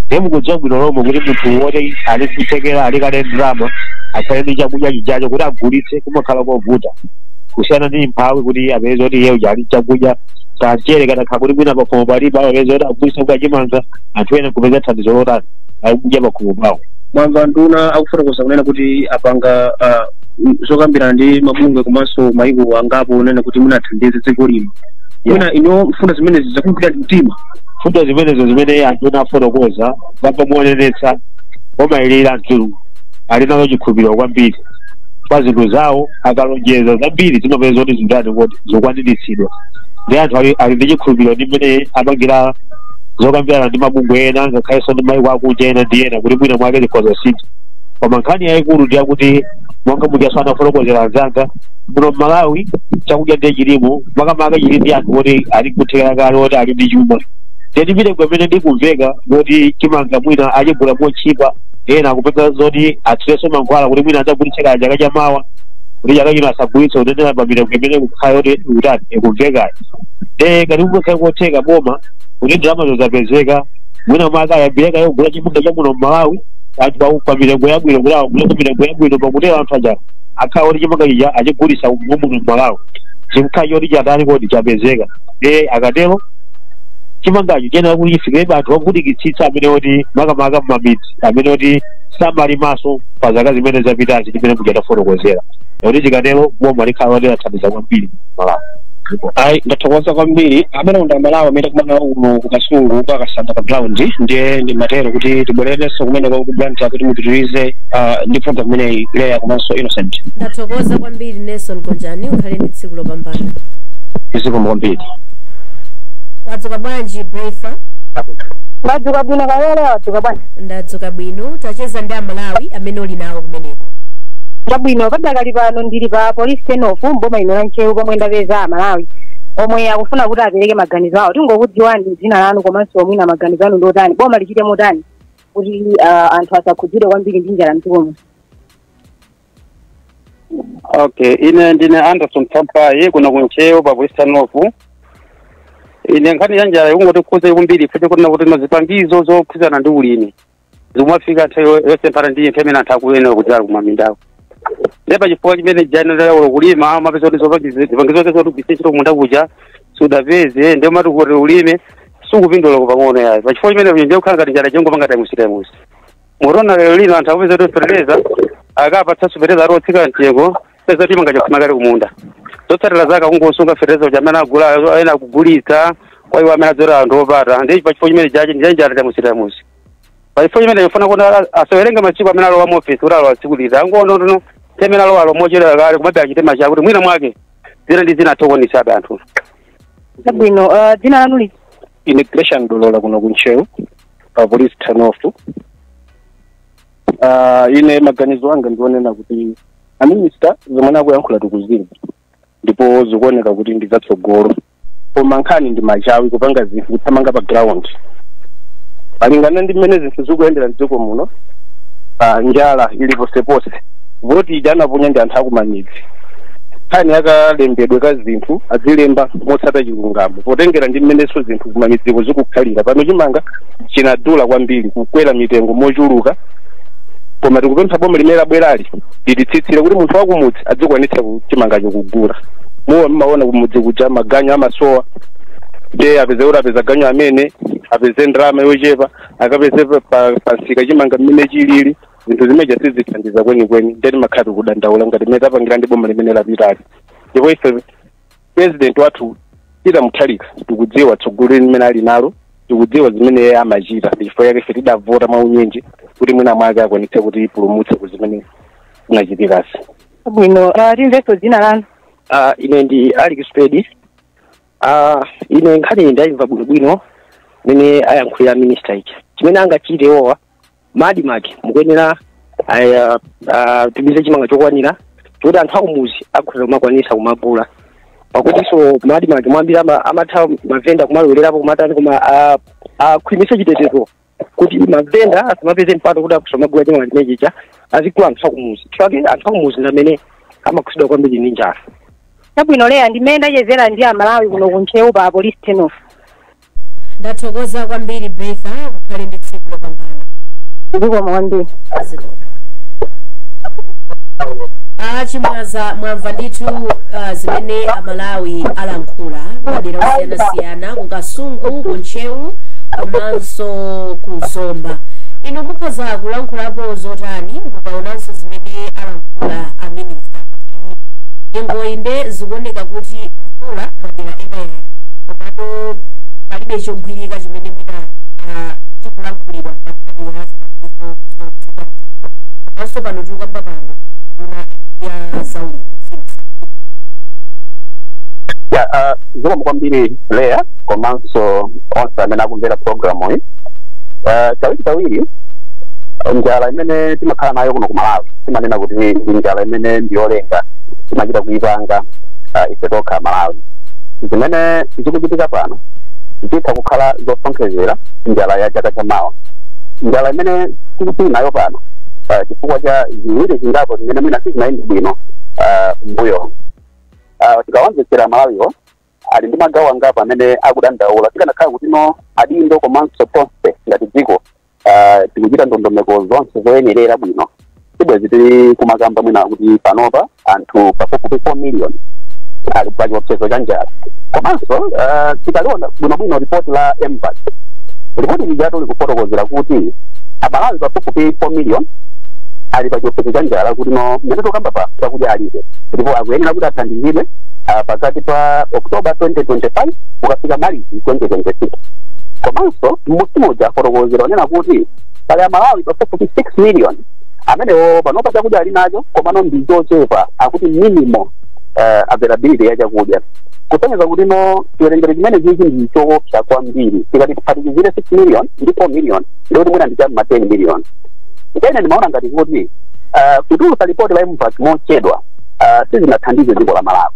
Ndiye mukudziwa bwino lomwe kuti munthu woti ali kuthekera, ali kale ndalama, akhale ndi chakudya chijacho kuti agulitse kumakhala kovuta kusiyana ndi mphawi kuti apeze kuti iye uja ali chakudya kanchere kana kuti mwina pakhomo palibe, apeze kuti agulitse kukachimanga, anthu ena kupeza thandizo lotani akudya pakhomo pawo. Mwamva nduna akufotokoza kunena kuti apanga zokambirana ndi mabungwe komanso maiko angapo kunena kuti munathandize dziko lino. Mwina ino mfundo zimenezi zakugwira mtima? Mfundo zimenezo zimene anthu ena afotokoza papamuonenetsa omayilira, anthu ali nazo chikhulupiriro kwambiri pa zinthu zawo. Akalonjeza zambiri zimapeza kuti zinthu kuti zokwaniritsidwa, ndi anthu ali ndi chikhulupiriro ndi mmene apangira zokambirana ndi mabungwe ena, ngakhalenso ndi maiko akunja ena ndi ena, kuti mwina mwake zikhoza sintha. Koma nkhani yayikulu ndi yakuti, monga mujaso anafotokozera anzanga, muno Mmalawi chakudya ndiye chilimo, makamaka chili ndi anthu oti ali kuthekera kale, oti ali ndi chuma. Ndiye mitengo imene ndikumveka yoti chimanga mwina achigula mochipa, ena akupeza zoti athirenso mankhwala kuti mwina adzagulitse kaya chaka chamawa, kuti chaka chino asagulitse, kunenera pa mitengo imene kukhala yoti ikutani, ikumvekayo. Ndiye ngati kungakhale kotheka boma kuti ndalama zapezeka, mwina mwake ayambireka yogula chimanga cha muno Mmalawi anthu pa mitengo yabwino, kuti awagule pa mitengo yabwino, pakutero anthu aja akhala kuti chimanga chija achigulitsa muno Mmalawi, chikhala choti chatani kodi, chapezeka. Ndiye akatero chimangacho chiyenera kuti chifikire anthu ovutikitsitsa amene oti makamaka mmamidzi, amene oti samalimaso pa zaka zimene zapitazi, chimene muchatafotokozera kuti chikatero boma likhala loti lathandiza kwambiri Malawi. Ayi, ndathokoza kwambiri. Amene ndi Amalawi amene takumana kuno ku Kasungu kwa Kasanga pa ground. Ndiye ndimatero kuti tibwererenso kumeneko ku Blantyre kuti mupitirize ndi program imeneyi, Leya komanso Innocent. Ndathokoza kwambiri, Nelson Gonjani, ukhale ndi tsiku lopambana. Zikomo kwambiri. Wadzuka bwanji, Brefa? Ndadzuka bwino kayole. Wadzuka bwanji? Ndadzuka bwino. Tacheza ndi Amalawi amene uli nawo kumeneko. Chabwino, padakali pano ndili pa police turn-off mboma ino la Ntcheu, pomwe ndapeza Amalawi omwe akufuna kuti apereke maganizo awo. Tingokudziwani dzina lanu komanso mwina maganizo anu ndotani, boma lichite motani kuti anthu asakhudzidwe kwambiri ndi njala mdziko muno? Okay, ine ndine Anderson Tsampayi kuno kuNtcheu pa police turn-off. Ine nkhani ya njala ikungotikhuza kwambiri ife, kuti kuti zipangizo zokhudzana ndi ulimi zikumafika nthawi yosemphana ndi nthawi imene anthu akuyenera kudzala kumamindawo. Ndiye pachifukwa chimene janera kulima, mapeza kuti zipangizo zake zoti ugwiritse ntchito kumunda kuja sudapeze, ndiye mati kuti ulime sukupindula pang'ono yayi. Pachifukwa chimene ndiye kukhala ngati njala chingopanga times times. Murona lero lino anthu akupeza kuti fertilizer akapatsanso fertilizer ali otsika mtengo, peza kuti chimanga chakhuma kale kumunda. Zotsatira zake akungosunga fertilizer uja amene agula, ena akugulitsa kwa iwo amene adzora anthu opata. Ndiye pachifukwa chimene chachi ndiye njala times times. Pachifukwa chimene chifuna kuti asawerenge masiku amene alowa mu office kuti alowa tsiku liti, angoona kuti temene alowa alo mochedwa kale, kumabe achite macha kuti mwina mwake zina ndi zina athokonitsabe anthu. Chabwino, dzina lanu li? Ine Gresham Dolola kuno kuNtcheu pa police turn-off. Ine maganizo anga ndionena kuti a minister zomwe akuyankhula tikuzimva ndipo zikuoneka kuti ndi zatsogolo, koma nkhani ndi machawi kupanga zinthu, kuthamanga pa ground malingana ndi mmene zinthu zikuyendera mdziko muno. Njala ili posepose, voti ija anaponya ndi anthu akumamidzi. Nkhani yakalembedwe ka zinthu azilemba motsata chilungamo, potengera ndi mmenenso zinthu kumamidziko zikukhalira. Pano chimanga chinadula kwambiri, kukwera mitengo mochuluka, koma tikupempha boma limene labwerali lititsitsire kuti munthu wakumudzi adzikwanitsa chimangacho kugula. Muwa mmaona kumudzi kuja maganyu amasowa, nde apeze kuti apeza ganyu amene apeze ndalama yochepa, akapeze pansika chimanga mmene chilili, zinthu zimeja sizithandiza kwenikweni. Nde timakhala tikudandaula ngati mmene tapangira ndi boma limene lapitali. Ndipo ife president wathu Peter Mutharika tikudziwa tsogolo limene ali nalo, tikudziwa zimene iye amachita. Ndi chifukwa chake ife tidavota mwaunyinji kuti mwina mwake akwanitse kuti ipulumutse ku zimene zinachitikasi. Bwino, timvenso dzina lanu. Ine ndi Alex Pedi. Ine nkhani ndayimva bwinobwino mene ayankhulira minister ichi. Chimene angachite owa ma ADMARC mukuyenera tumize chimanga chokwanira choti anthu akumuzi akhoza kumakwanisa kumagula, pakutinso ma ADMARC mwambiri amatha mavenda kumalowelerapo kumatani, koma akhwimise chitetezo kuti mavenda asamapeze mpato kuti akusamagula chimanga chimene chicha, azigula anthu akumuzi, chifukwa anthu akumuzi ndi amene amakhudzidwa kwambiri ndi njala. Chabwino Leya, ndimene ndachezera ndi Amalawi kuno kuNtcheu pa police turn-off. Ndathokoza kwambiri Betha, ukhale ndi tsiku lopambana. Zikomo kwambiri. Zikomo. Chimwaza, mwamva ndithu zimene Amalawi alankhula madera osiyanasiyana, kuKasungu, kuNtcheu komanso kuZomba. Inu mukhoza kulankhulapo zotani mukaonanso zimene alankhula aminista? Nyengo inde zikuoneka kuti mvula madera ena ena, komano palibe chogwirika chimene mwina chikulankhulidwa pa nkhani ya zipangizo zotchuka, komanso pano tikukamba pano nduna ya zaulimi. Ya, zikomo kwambiri Leya, komanso onse amene akumvera program iyi. Kawiri kawiri njala imene timakhala nayo kuno ku Malawi timanena kuti ndi njala imene ndiyolenga, timachita kuipanga ife tokha Malawi. Zimene zikuchitika pano zitha kukhala zosonkhezera njala ya chaka chamawa. Njala imene tikupili nayo pano chifukwa cha ziwiri zingapo zimene mwina sizinayende bwino mbuyo. Tikawamvetsera Malawiwo ali ndi magawo angapo amene akudandaula. Tikanakhala kuti no adindo komanso tonse ngati dziko tikuchita ndondomeko zonse zoyenerera bwino, sibwezi tili kumakamba mwina kuti panopa anthu pafupifupi 4 million ali pa chiopsezo cha njala. Komanso tikaliona bwinobwino ripoti la MVAC, ripoti lijatu likufotokozera kuti Amalawi pafupifupi 4 million ali pa chiopsezo cha njala, kuti no mmene tikukamba pa chakudya alibe, ndipo akuyenera kuti athandizidwe pakati pa October 2025 kukafika March 2026. Komanso mmusi afotokozera onena kuti pali Amalawi pafupifupi 6 million amenewo panopa chakudya ali nacho, komano ndi chochepa, akuti minimal availability ya chakudya, kusonyeza kuti no chiwerengero chimene chichi ndi choopsa kwambiri. Tikati tiphatikizire 6 million ndi 4 million, ndikuti mwina ndi cham'ma 10 million. Ene ndimaona ngati kuti kutulutsa ripoti la MVAC mochedwa sizinathandize dziko la Malawi.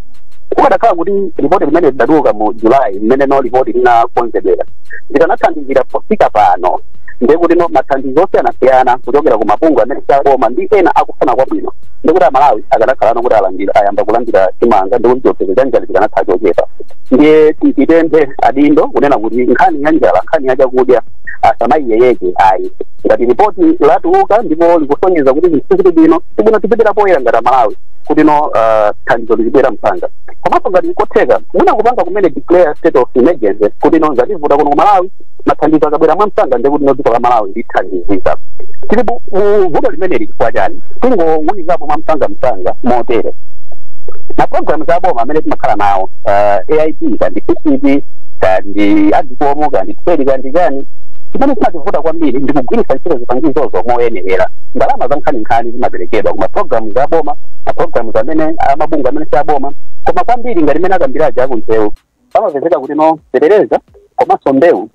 Kukadakhala kuti ripoti limene lidatuluka mu July, mmene no ripoti linakonzedwera, zikanathandizira pofika pano, ndekuti no mathandizo osiyanasiyana kuchokera ku mabungwe amene siaboma ndi ena akufuna kwabwino, ndikuti Amalawi akanakhalano kuti alandira, ayamba kulandira chimanga, ndikuti chiopsezo cha njala chikanakhala chochepa. Ndiye tipemphe adindo kunena kuti nkhani ya njala, nkhani ya chakudya asamayiyeyeke ayi. Ngati ripoti latuluka ndipo likusonyeza kuti zinthu sizili bwino, tibwino tipitira poyera ngati Amalawi kuti no thandizo lizibwera msanga. Komanso ngati nkotheka mwina kupanga kumene declare state of emergency kuti no zativuta kuno ku Malawi, mathandizo akabwera mwamsanga ndekuti no dziko la Malawi lithandizika. Tili mu vuto limeneli chifukwa chani? Tingowunikapo mwamsanga msanga motere: ma programs aboma amene timakhala nawo, AIP kandi CCP kandi AGCOM kandi TERI kandi chani, chimene chimativuta kwambiri ndi kugwiritsa ntchito zipangizozo moyenerera. Ndalama za nkhaninkhani zimaperekedwa kuma programs aboma, ma programs amene amabungwe amene si aboma, koma kwambiri ngati imene akambiraja akuNtcheu, pamapezeka kuti no fetereza komanso mbewu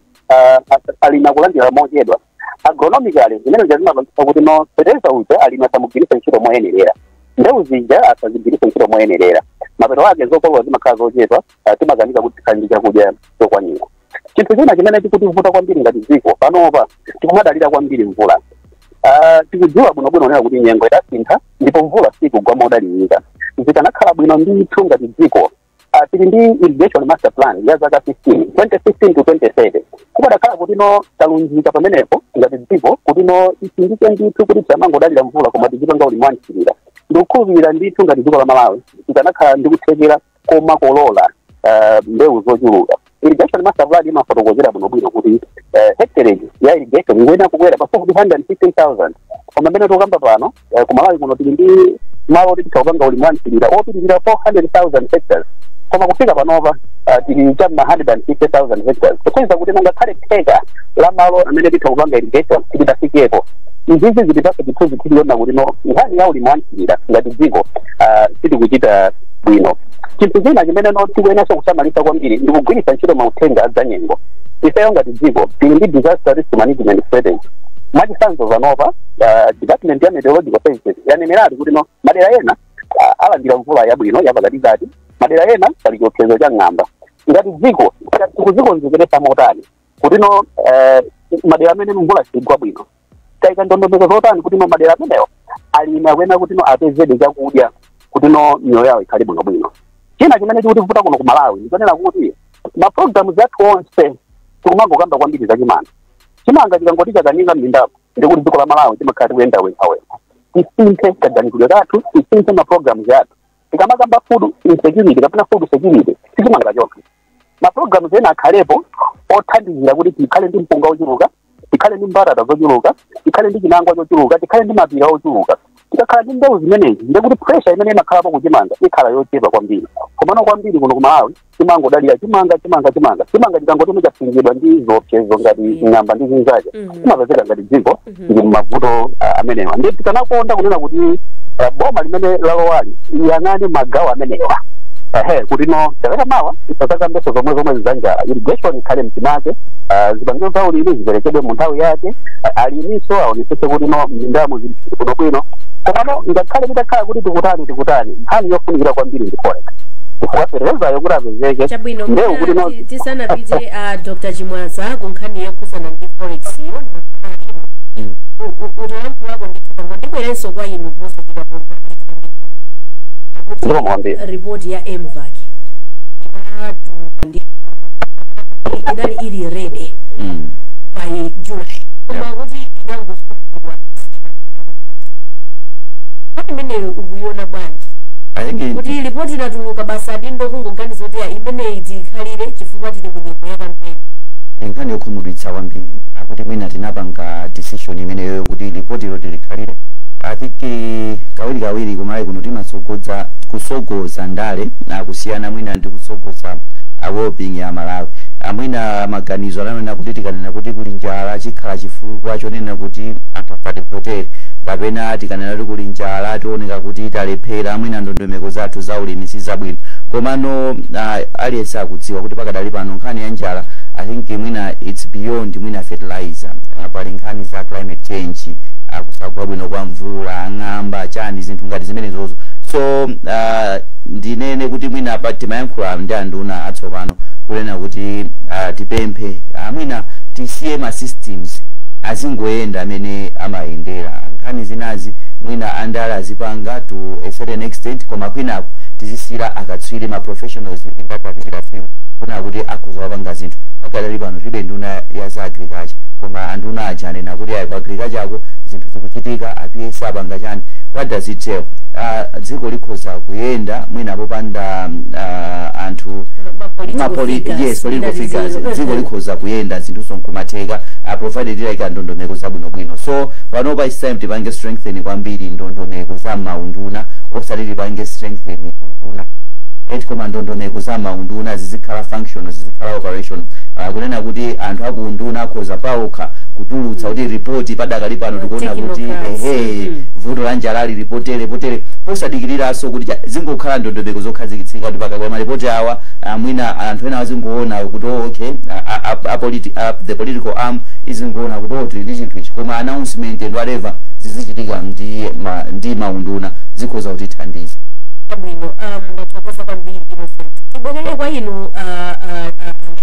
alimi akulandira mochedwa. Agronomically zimene zija zimapangitsa kuti no fetereza uja alimi asamugwiritse ntchito moyenerera, mbewu zija asazigwiritse ntchito moyenerera. Mapeto ake zokolola zimakhala zochepa, timakanika kuti tikhale ndi chakudya chokwanira. Chinthu china chimene chikutivuta kwambiri ngati dziko panopa, tikumadalira kwambiri mvula. Tikudziwa bwinobwino kunena kuti nyengo idasintha ndipo mvula sikugwa modalirika. Zikanakhala bwino ndithu ngati dziko, tili ndi irrigation master plan ya zaka 15, 2015 to 2030. Kupadakhala kuti no talunjika pamenepo ngati dziko, kuti no isindike ndithu kuti tisamangodalira mvula koma tichipanga ulimi wamthirira, ndikukhulupirira ndithu ngati dziko la Malawi tikanakhala ndi kuthekera komakolola mbewu zochuluka. Irrigation master plan imafotokozera bwinobwino kuti hectarage ya irrigation ikuyenera kukwera pafupi 115,000, koma mmene tikukamba pano, ku Malawi kuno tili ndi malo oti tikapanga ulimi wamthirira opitirira 400,000 hectares, koma kufika panopa tili chamma 150,000 hectares, kusonyeza kuti ngakhale theka la malo amene titha kupanga irrigation tilidafikepo. Izizi zilipasa chithunzi tiliona kuti no nkhani ya ulimi wamthirira ngati dziko sitikuchita bwino. Chinthu china chimene no tikuyenanso kusamalitsa kwambiri ndi kugwiritsa ntchito mauthenga adzanyengo. Ifeyo ngati dziko tili ndi disaster risk management strategy. Mwachitsanzo, panopa department ya meteorological services yaneneratu kuti no madera ena alandira mvula yabwino yapakatikati, madera ena pali chiopsezo cha ng'amba. Ngati dziko tikuzikonzekeretsa motani kuti no madera amene mvula sigwa bwino, tayika ndondomeko zotani kuti no madera amenewo alimi akuyenera kuti no apezede chakudya kuti no miyoyo yawo ikhale bwinobwino? China chimene chikutivuta kuno ku Malawi ndichonena kuti ma programs athu onse tikumangokamba kwambiri za chimanga. Chimanga chikangoti chakanika m'mindapo, ndikuti dziko la Malawi timakhala tikuyenda wekhawekha. Tisinthe kaganizidwe kathu, tisinthe ma programs athu. Tikamakamba food insecurity kapena food security, sichimanga chokha. Ma programs ena akhalepo othandizira kuti tikhale ndi mpunga ochuluka, tikhale ndi mbatata zochuluka, tikhale ndi chinangwa chochuluka, tikhale ndi mapira ochuluka. Tikakhala ndi mbewu zimenezi, ndekuti pressure imene imakhalapo kuchimanga ikhala yochepa kwambiri. Komano kwambiri kuno ku Malawi timangodalira chimanga, chimanga, chimanga, chimanga. Chikangoti chapingidwa ndi ziopsezo ngati ng'amba ndi zinzake, timapezeka ngati dziko ndi mavuto amenewa. Ndi tikanakonda kunena kuti boma limene lalowali liyang'ane magawo amenewa, ehe, kuti no chaka chamawa tisazakambeso zomwe zomwe zanjala. Irrigation ikhale mtimake, zipangizo za ulimi ziperekedwe mu nthawi yake, alimiso aonetsetse kuti no m'mindamo zili bwinobwino. Komano ngakhale titakhala kuti tikutani tikutani, nkhani yofunikira kwambiri ndi forex, chifukwa feterezayo kuti apezeke, Chabwino. mbewu kuti no Tisanapite, Dr Chimwaza, ku nkhani yokhuzana ndi forex yo, utayankhulako ndithu pamwe, ndibwerenso kwa inu posachita pomwe. Ndiko mwambiri. Ripoti ya MVAC inatuluka ndi inali ili ready by July, koma kuti inangosungidwa. Imeneyo ukuiona bwanji? I think Kuti ripoti inatuluka basi, adindo kungoganiza kuti imeneyi tikhalire chifukwa tili mu nyengo ya kampeni. Nkhani yokhumudwitsa kwambiri, akuti mwina tinapanga decision imeneyo kuti ripoti ilo tilikhalire. I think kawiri kawiri kumalawi kuno timatsogoza kusogoza ndale, kusiyana mwina ndi kusogoza well-being ya Malawi. Amwina maganizo ananena kuti tikanena kuti kuli njala chikhala chifukwa chonena kuti anthu asativotere, kapena tikanena kuti kuli njala tioneka kuti talephera, mwina ndondomeko zathu za ulimi sizabwino. Komano aliyense akudziwa kuti pakadali pano nkhani ya njala, I think mwina it's beyond mwina fertilizer. Pali nkhani za climate change, kusagwa bwino kwa mvula, ng'amba, chani, zinthu ngati zimenezozo. So ndinene kuti mwina pa timayankhula ndi anduna atsopano kunena kuti tipemphe, mwina tisiye ma systems azingoyenda amene amayendera. Nkhani zinazi mwina andale azipanga to a certain extent, koma kwinako tizisiyira akatswiri, ma professionals in that particular field, kuna kuti akhoza wapanga zinthu. Pakadali pano tilibe nduna ya za agriculture, koma anduna aja anena kuti ayi, ku agriculture ako zinthu zikuchitika, a PS apanga chani. What does it tell? Dziko likhoza kuyenda mwina popanda anthu yes, political figures. Dziko likhoza kuyenda, zinthu nkumatheka, provided tilayika ndondomeko zabwinobwino. So panopa it's time tipange strengthen kwambiri ndondomeko za maunduna, osati tipange strengthen unduna eti, koma ndondomeko za maunduna zizikhala functional, zizikhala operation, kunena kuti anthu akuunduna akhoza pawokha kutulutsa kuti ripoti padakali pano tikuona kuti Technocrats. Ehe, vuto la njala lili potere potere, posadikiriranso kuti zingokhala ndondomeko zokhazikitsika kuti pakabwera maripoti awa, mwina anthu ena azingoona kuti oh, okay, the political arm izingoona kuti oh, tili ndi chinthu ichi, koma announcement and whatever zizichitika ndi maunduna, zikhoza kutithandiza. Bwino, ndathokoza kwambiri, Innocent. Tibwerere kwa inu,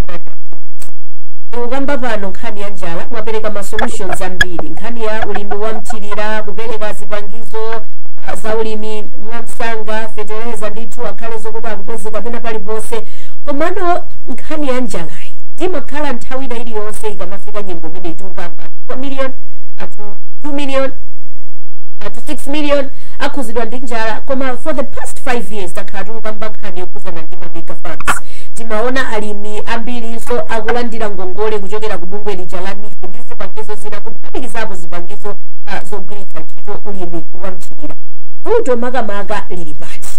Leonard. Ukamba pano nkhani ya njala, mwapereka ma solutions ambiri, nkhani ya ulimi wa mthirira, kupereka zipangizo. Zaulimi mwamsanga, fetereza ndithu akhale zokuti akupezeka pena paliponse. Komano nkhani ya njalayi imakhala nthawi ina iliyonse ikamafika nyengo imene tikukamba, 4 million anthu, 2 million to 6 million akhuzidwa ndi njala. Koma for the past 5 years takhala tikukamba nkhani yokhuzana ndi ma mega farms. Timaona alimi ambirinso akulandira ngongole kuchokera ku bungwe lija la NEEF ndi zipangizo zina, kuphatikizapo zipangizo zogwiritsa ntchito ulimi wa mthirira. Vuto makamaka lili pati?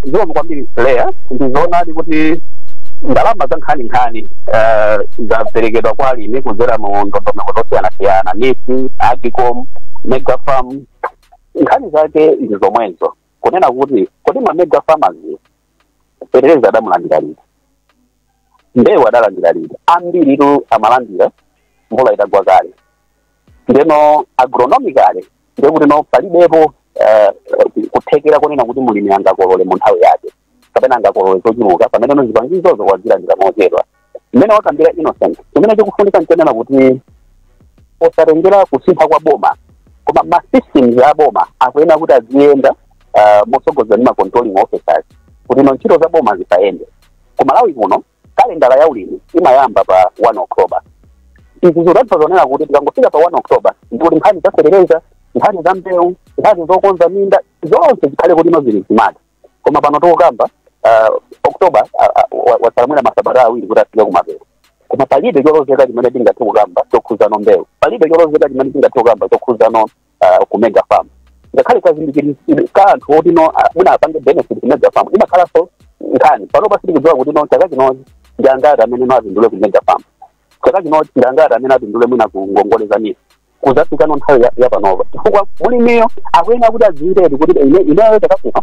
Zikomo kwambiri, Leya. Ndizoonadi kuti ndalama za nkhaninkhani zaperekedwa kwa alimi kudzera mu ndondomeko zosiyanasiyana, NEEF, AGCOM, mega farm. Nkhani zake ndi zomwezo, kunena kuti kodi ma mega farmers fetereza adamulandira liti? Mbewu adalandira liti? Ambiritu amalandira mvula itagwa kale. Ndeno agronomically ndekuti no palibepo kuthekera kunena kuti mulimi angakolole mu nthawi yake kapena angakolole zochuluka pamene no zipangizozo wazilandira mochedwa. Mmene wakambira Innocent, chimene chikufunika nchonena kuti posatengera kusintha kwa boma, koma ma systems a boma akuyenera kuti aziyenda motsogozedwa ndi ma controlling officers kuti no ntchito za boma zisayende. Ku Malawi kuno kalendala ya ulimi imayamba pa 1 October. Izi zikutanthauza zonena kuti tikangofika pa 1 October, ndikuti nkhani za fetereza, nkhani za mbewu, nkhani zokonza minda, zonse zikhale kuti no zili zimati. Koma pano tikukamba October watsala mwina masabata 2 kuti afike kumapeto, koma palibe cholozeka chimene tingathe kukamba chokhuzano mbewu, palibe cholozeka chimene tingathe kukamba chokhuzano ku mega farm. Ngakhale kazindikiri ka anthu oti no mwina apange benefit ku mega farm imakhalanso nkhani. Panopa sitikudziwa kuti no chaka chinochi ndi angati amene no apindule ku mega farm, chaka chinochi ndi angati amene apindule mwina ku ngongole za NEEF, kuzafika no nthawi ya panopa, chifukwa mulimiyo akuyenera kuti adziwiredi kuti ine ineyo chaka chino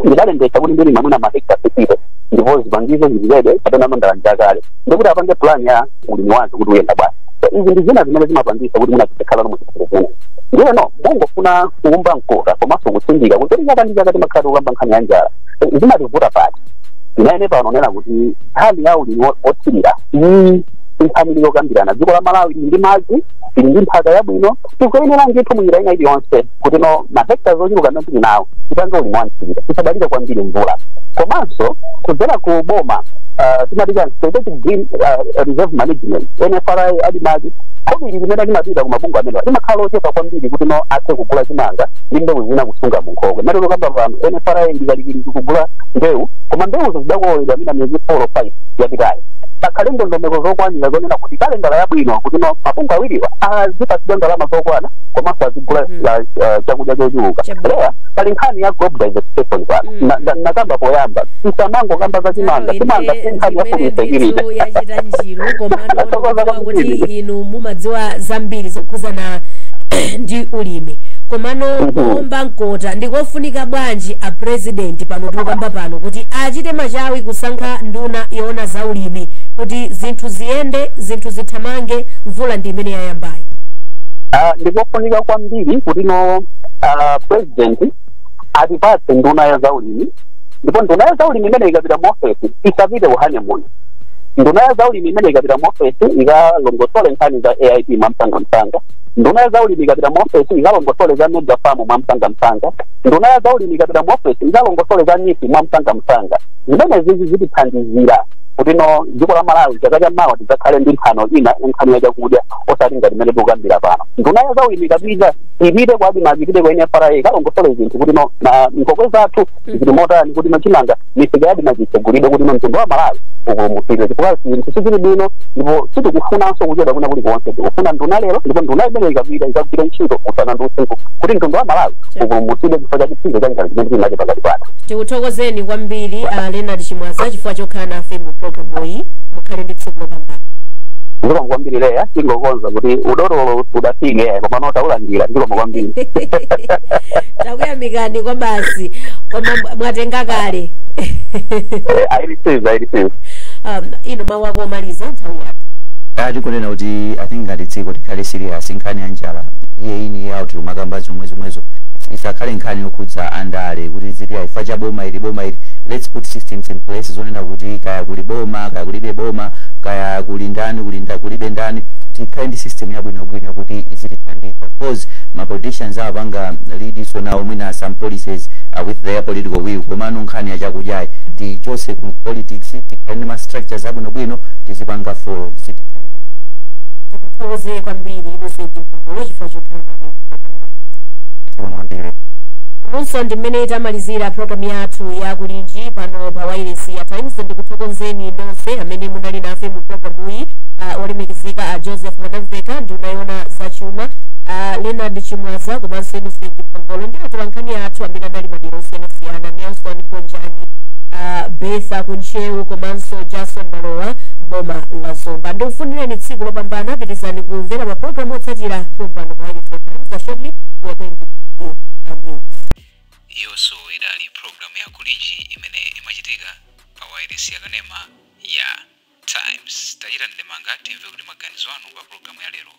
ndidalembetsa kuti ndilima mwina mahekta 50, ndipo zipangizo zilizede kapena mandalandira kale, ndikuti apange plan ya ulimi wake kuti uyenda bwanji. So izi ndi zina zimene zimapangisa kuti mwina tizikhala nomwe zimene. Ndiyeno mungofuna kuumba mkota komanso kutsindika kuti chaka ndi chaka timakhala tikukamba nkhani ya njala, zimativuta pati? Inene pano nena kuti nkhani ya ulimi wothirira iyi nkhani yokambirana. Dziko la Malawi lili ndi madzi, lili ndi nthaka yabwino. Tikuyenera ndithu munjira ina iliyonse kuti no mahekta zochuluka amene tili nawo tipange ulimi wa mthirira, tisadalire kwambiri mvula. Komanso kudzera ku boma timati strategic green reserve management, NFRA, ADMARC, khobiri limene limapita ku mabungwe amenewa limakhala lochepa kwambiri kuti no athe kugula chimanga ndi mbewu zina kusunga mu nkhokwe. Mmene tikukamba pano, NFRA ndikalikiliki kugula mbewu, koma mbewuzo zidakolowedwa mina miyezi 4 or 5 yapitayo. Pakhale ndondomeko zokwanira zonena kuti kalendala yabwino kuti no mabungwe awiriwa azipatsidwa ndalama zokwana komanso azigula chakudya chochuluka. Leya, pali nkhani ya crop diversification pano. Nakamba poyamba, tisamangokamba za chimanga. Chimanga si nkhani ya food insecurity. Yachita njiru, komano ndikudziwa kuti inu mumadziwa zambiri zokhuzana ndi ulimi. Komano kuomba mkota ndikofunika bwanji a president pano tikukamba pano kuti achite machawi kusankha nduna yoona za ulimi kuti zinthu ziyende, zinthu zithamange, mvula ndi imene yayambayi? Ndikofunika kwambiri kuti no president atipatse nduna ya zaulimi, ndipo nduna ya zaulimi imene ikapita mu ofesi isapite ku honeymoon. Nduna ya zaulimi imene ikapita mu ofesi ikalongosole nkhani za AIP mwamsangamsanga. Nduna ya zaulimi ikapita mu ofesi ikalongosole za mega farm mwamsangamsanga. Nduna ya zaulimi ikapita mu ofesi ikalongosole za NEEF mwamsangamsanga. Zimene zizi zitithandizira kuti no dziko la Malawi chaka cha mawa tidzakhale ndi nthano ina, nkhani ya chakudya, osati ngati imene tikukambira pano. Nduna ya zaulimi ikapita, ipite kwa ADMARC, ipite kwa NFRA, ikalongosole zinthu kuti no na nkhokwe zathu zili motani, kuti no chimanga misika ya ADMARC itsegulidwe, kuti no mtundu wa Malawi upulumutsidwe, chifukwa zinthu sizili bwino ndipo sitikufunanso kuchedwa kuna kulikonse. Tikufuna nduna lero, ndipo nduna imene ikapita ikagwira ntchito usana ndi usiku kuti mtundu wa Malawi upulumutsidwe chifukwa cha chipsinjo cha njala chimene chili nacho pakati pathu. Tikuthokozeni kwambiri Leonard Chimwaza chifukwa chokhala nafe mu programu iyi. Mukhale ndi tsiku lopambana. Zikomo kwambiri, Leya. Tingokonza kuti udotolo udafike, koma notaulandira. Zikomo kwambiri. Takuyamikani kwa basi, koma mwatenga kale. I receive, I receive. Ino mawu ako omaliza, nthawi yathu. Tikunena kuti I think ngati dziko tikhale serious. Nkhani ya njala iye ini yawo tikumakamba zomwe zomwezo, isakhale nkhani yokhudza andale kuti ziti aifa cha boma ili, boma ili. Let's put systems in place zonena kuti kaya kuli boma, kaya kulibe boma, kaya kuli ndani, kulibe ndani. Tikhale ndi system yabwinobwino yakuti izitithandiza. Of course ma politicians apanga lead, so nawo mwina some policies with their political will, komano nkhani ya chakudyayi tichose ku politics, tikhale ndi ma structures abwinobwino, tizipanga follow ziti. Tikuthokoze kwambiri, Innocent Mpongolo, chifukwa chokhala. Kwambiri. Munso ndi mmene tamalizira programu yathu ya Kulinji pano pa wireless ya Times. Ndikuthokozeni nonse amene munali nafe mu programuyi, olemekezeka a Joseph Mwanamveka, nduna yoona zachuma, Leonard Chimwaza komanso Innocent Mpongolo, ndi atolankhani athu amene anali madera osiyanasiyana, Nelson Ponjani, Betha Kuntcheu komanso Jason Malowa, boma la Zomba. Ndikufunireni tsiku lopambana. Pitizani kumvera mapulogalamu otsatira pompano pa wireless ya Times. Shortly we are going to do a news. Iyonso idali programu ya Kulinji imene imachitika pa wailesi yakanema ya Times. Tachita ndemanga, timve kuti maganizo anu pa programu ya lero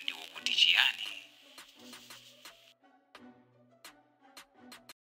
ndiwokuti chiyani.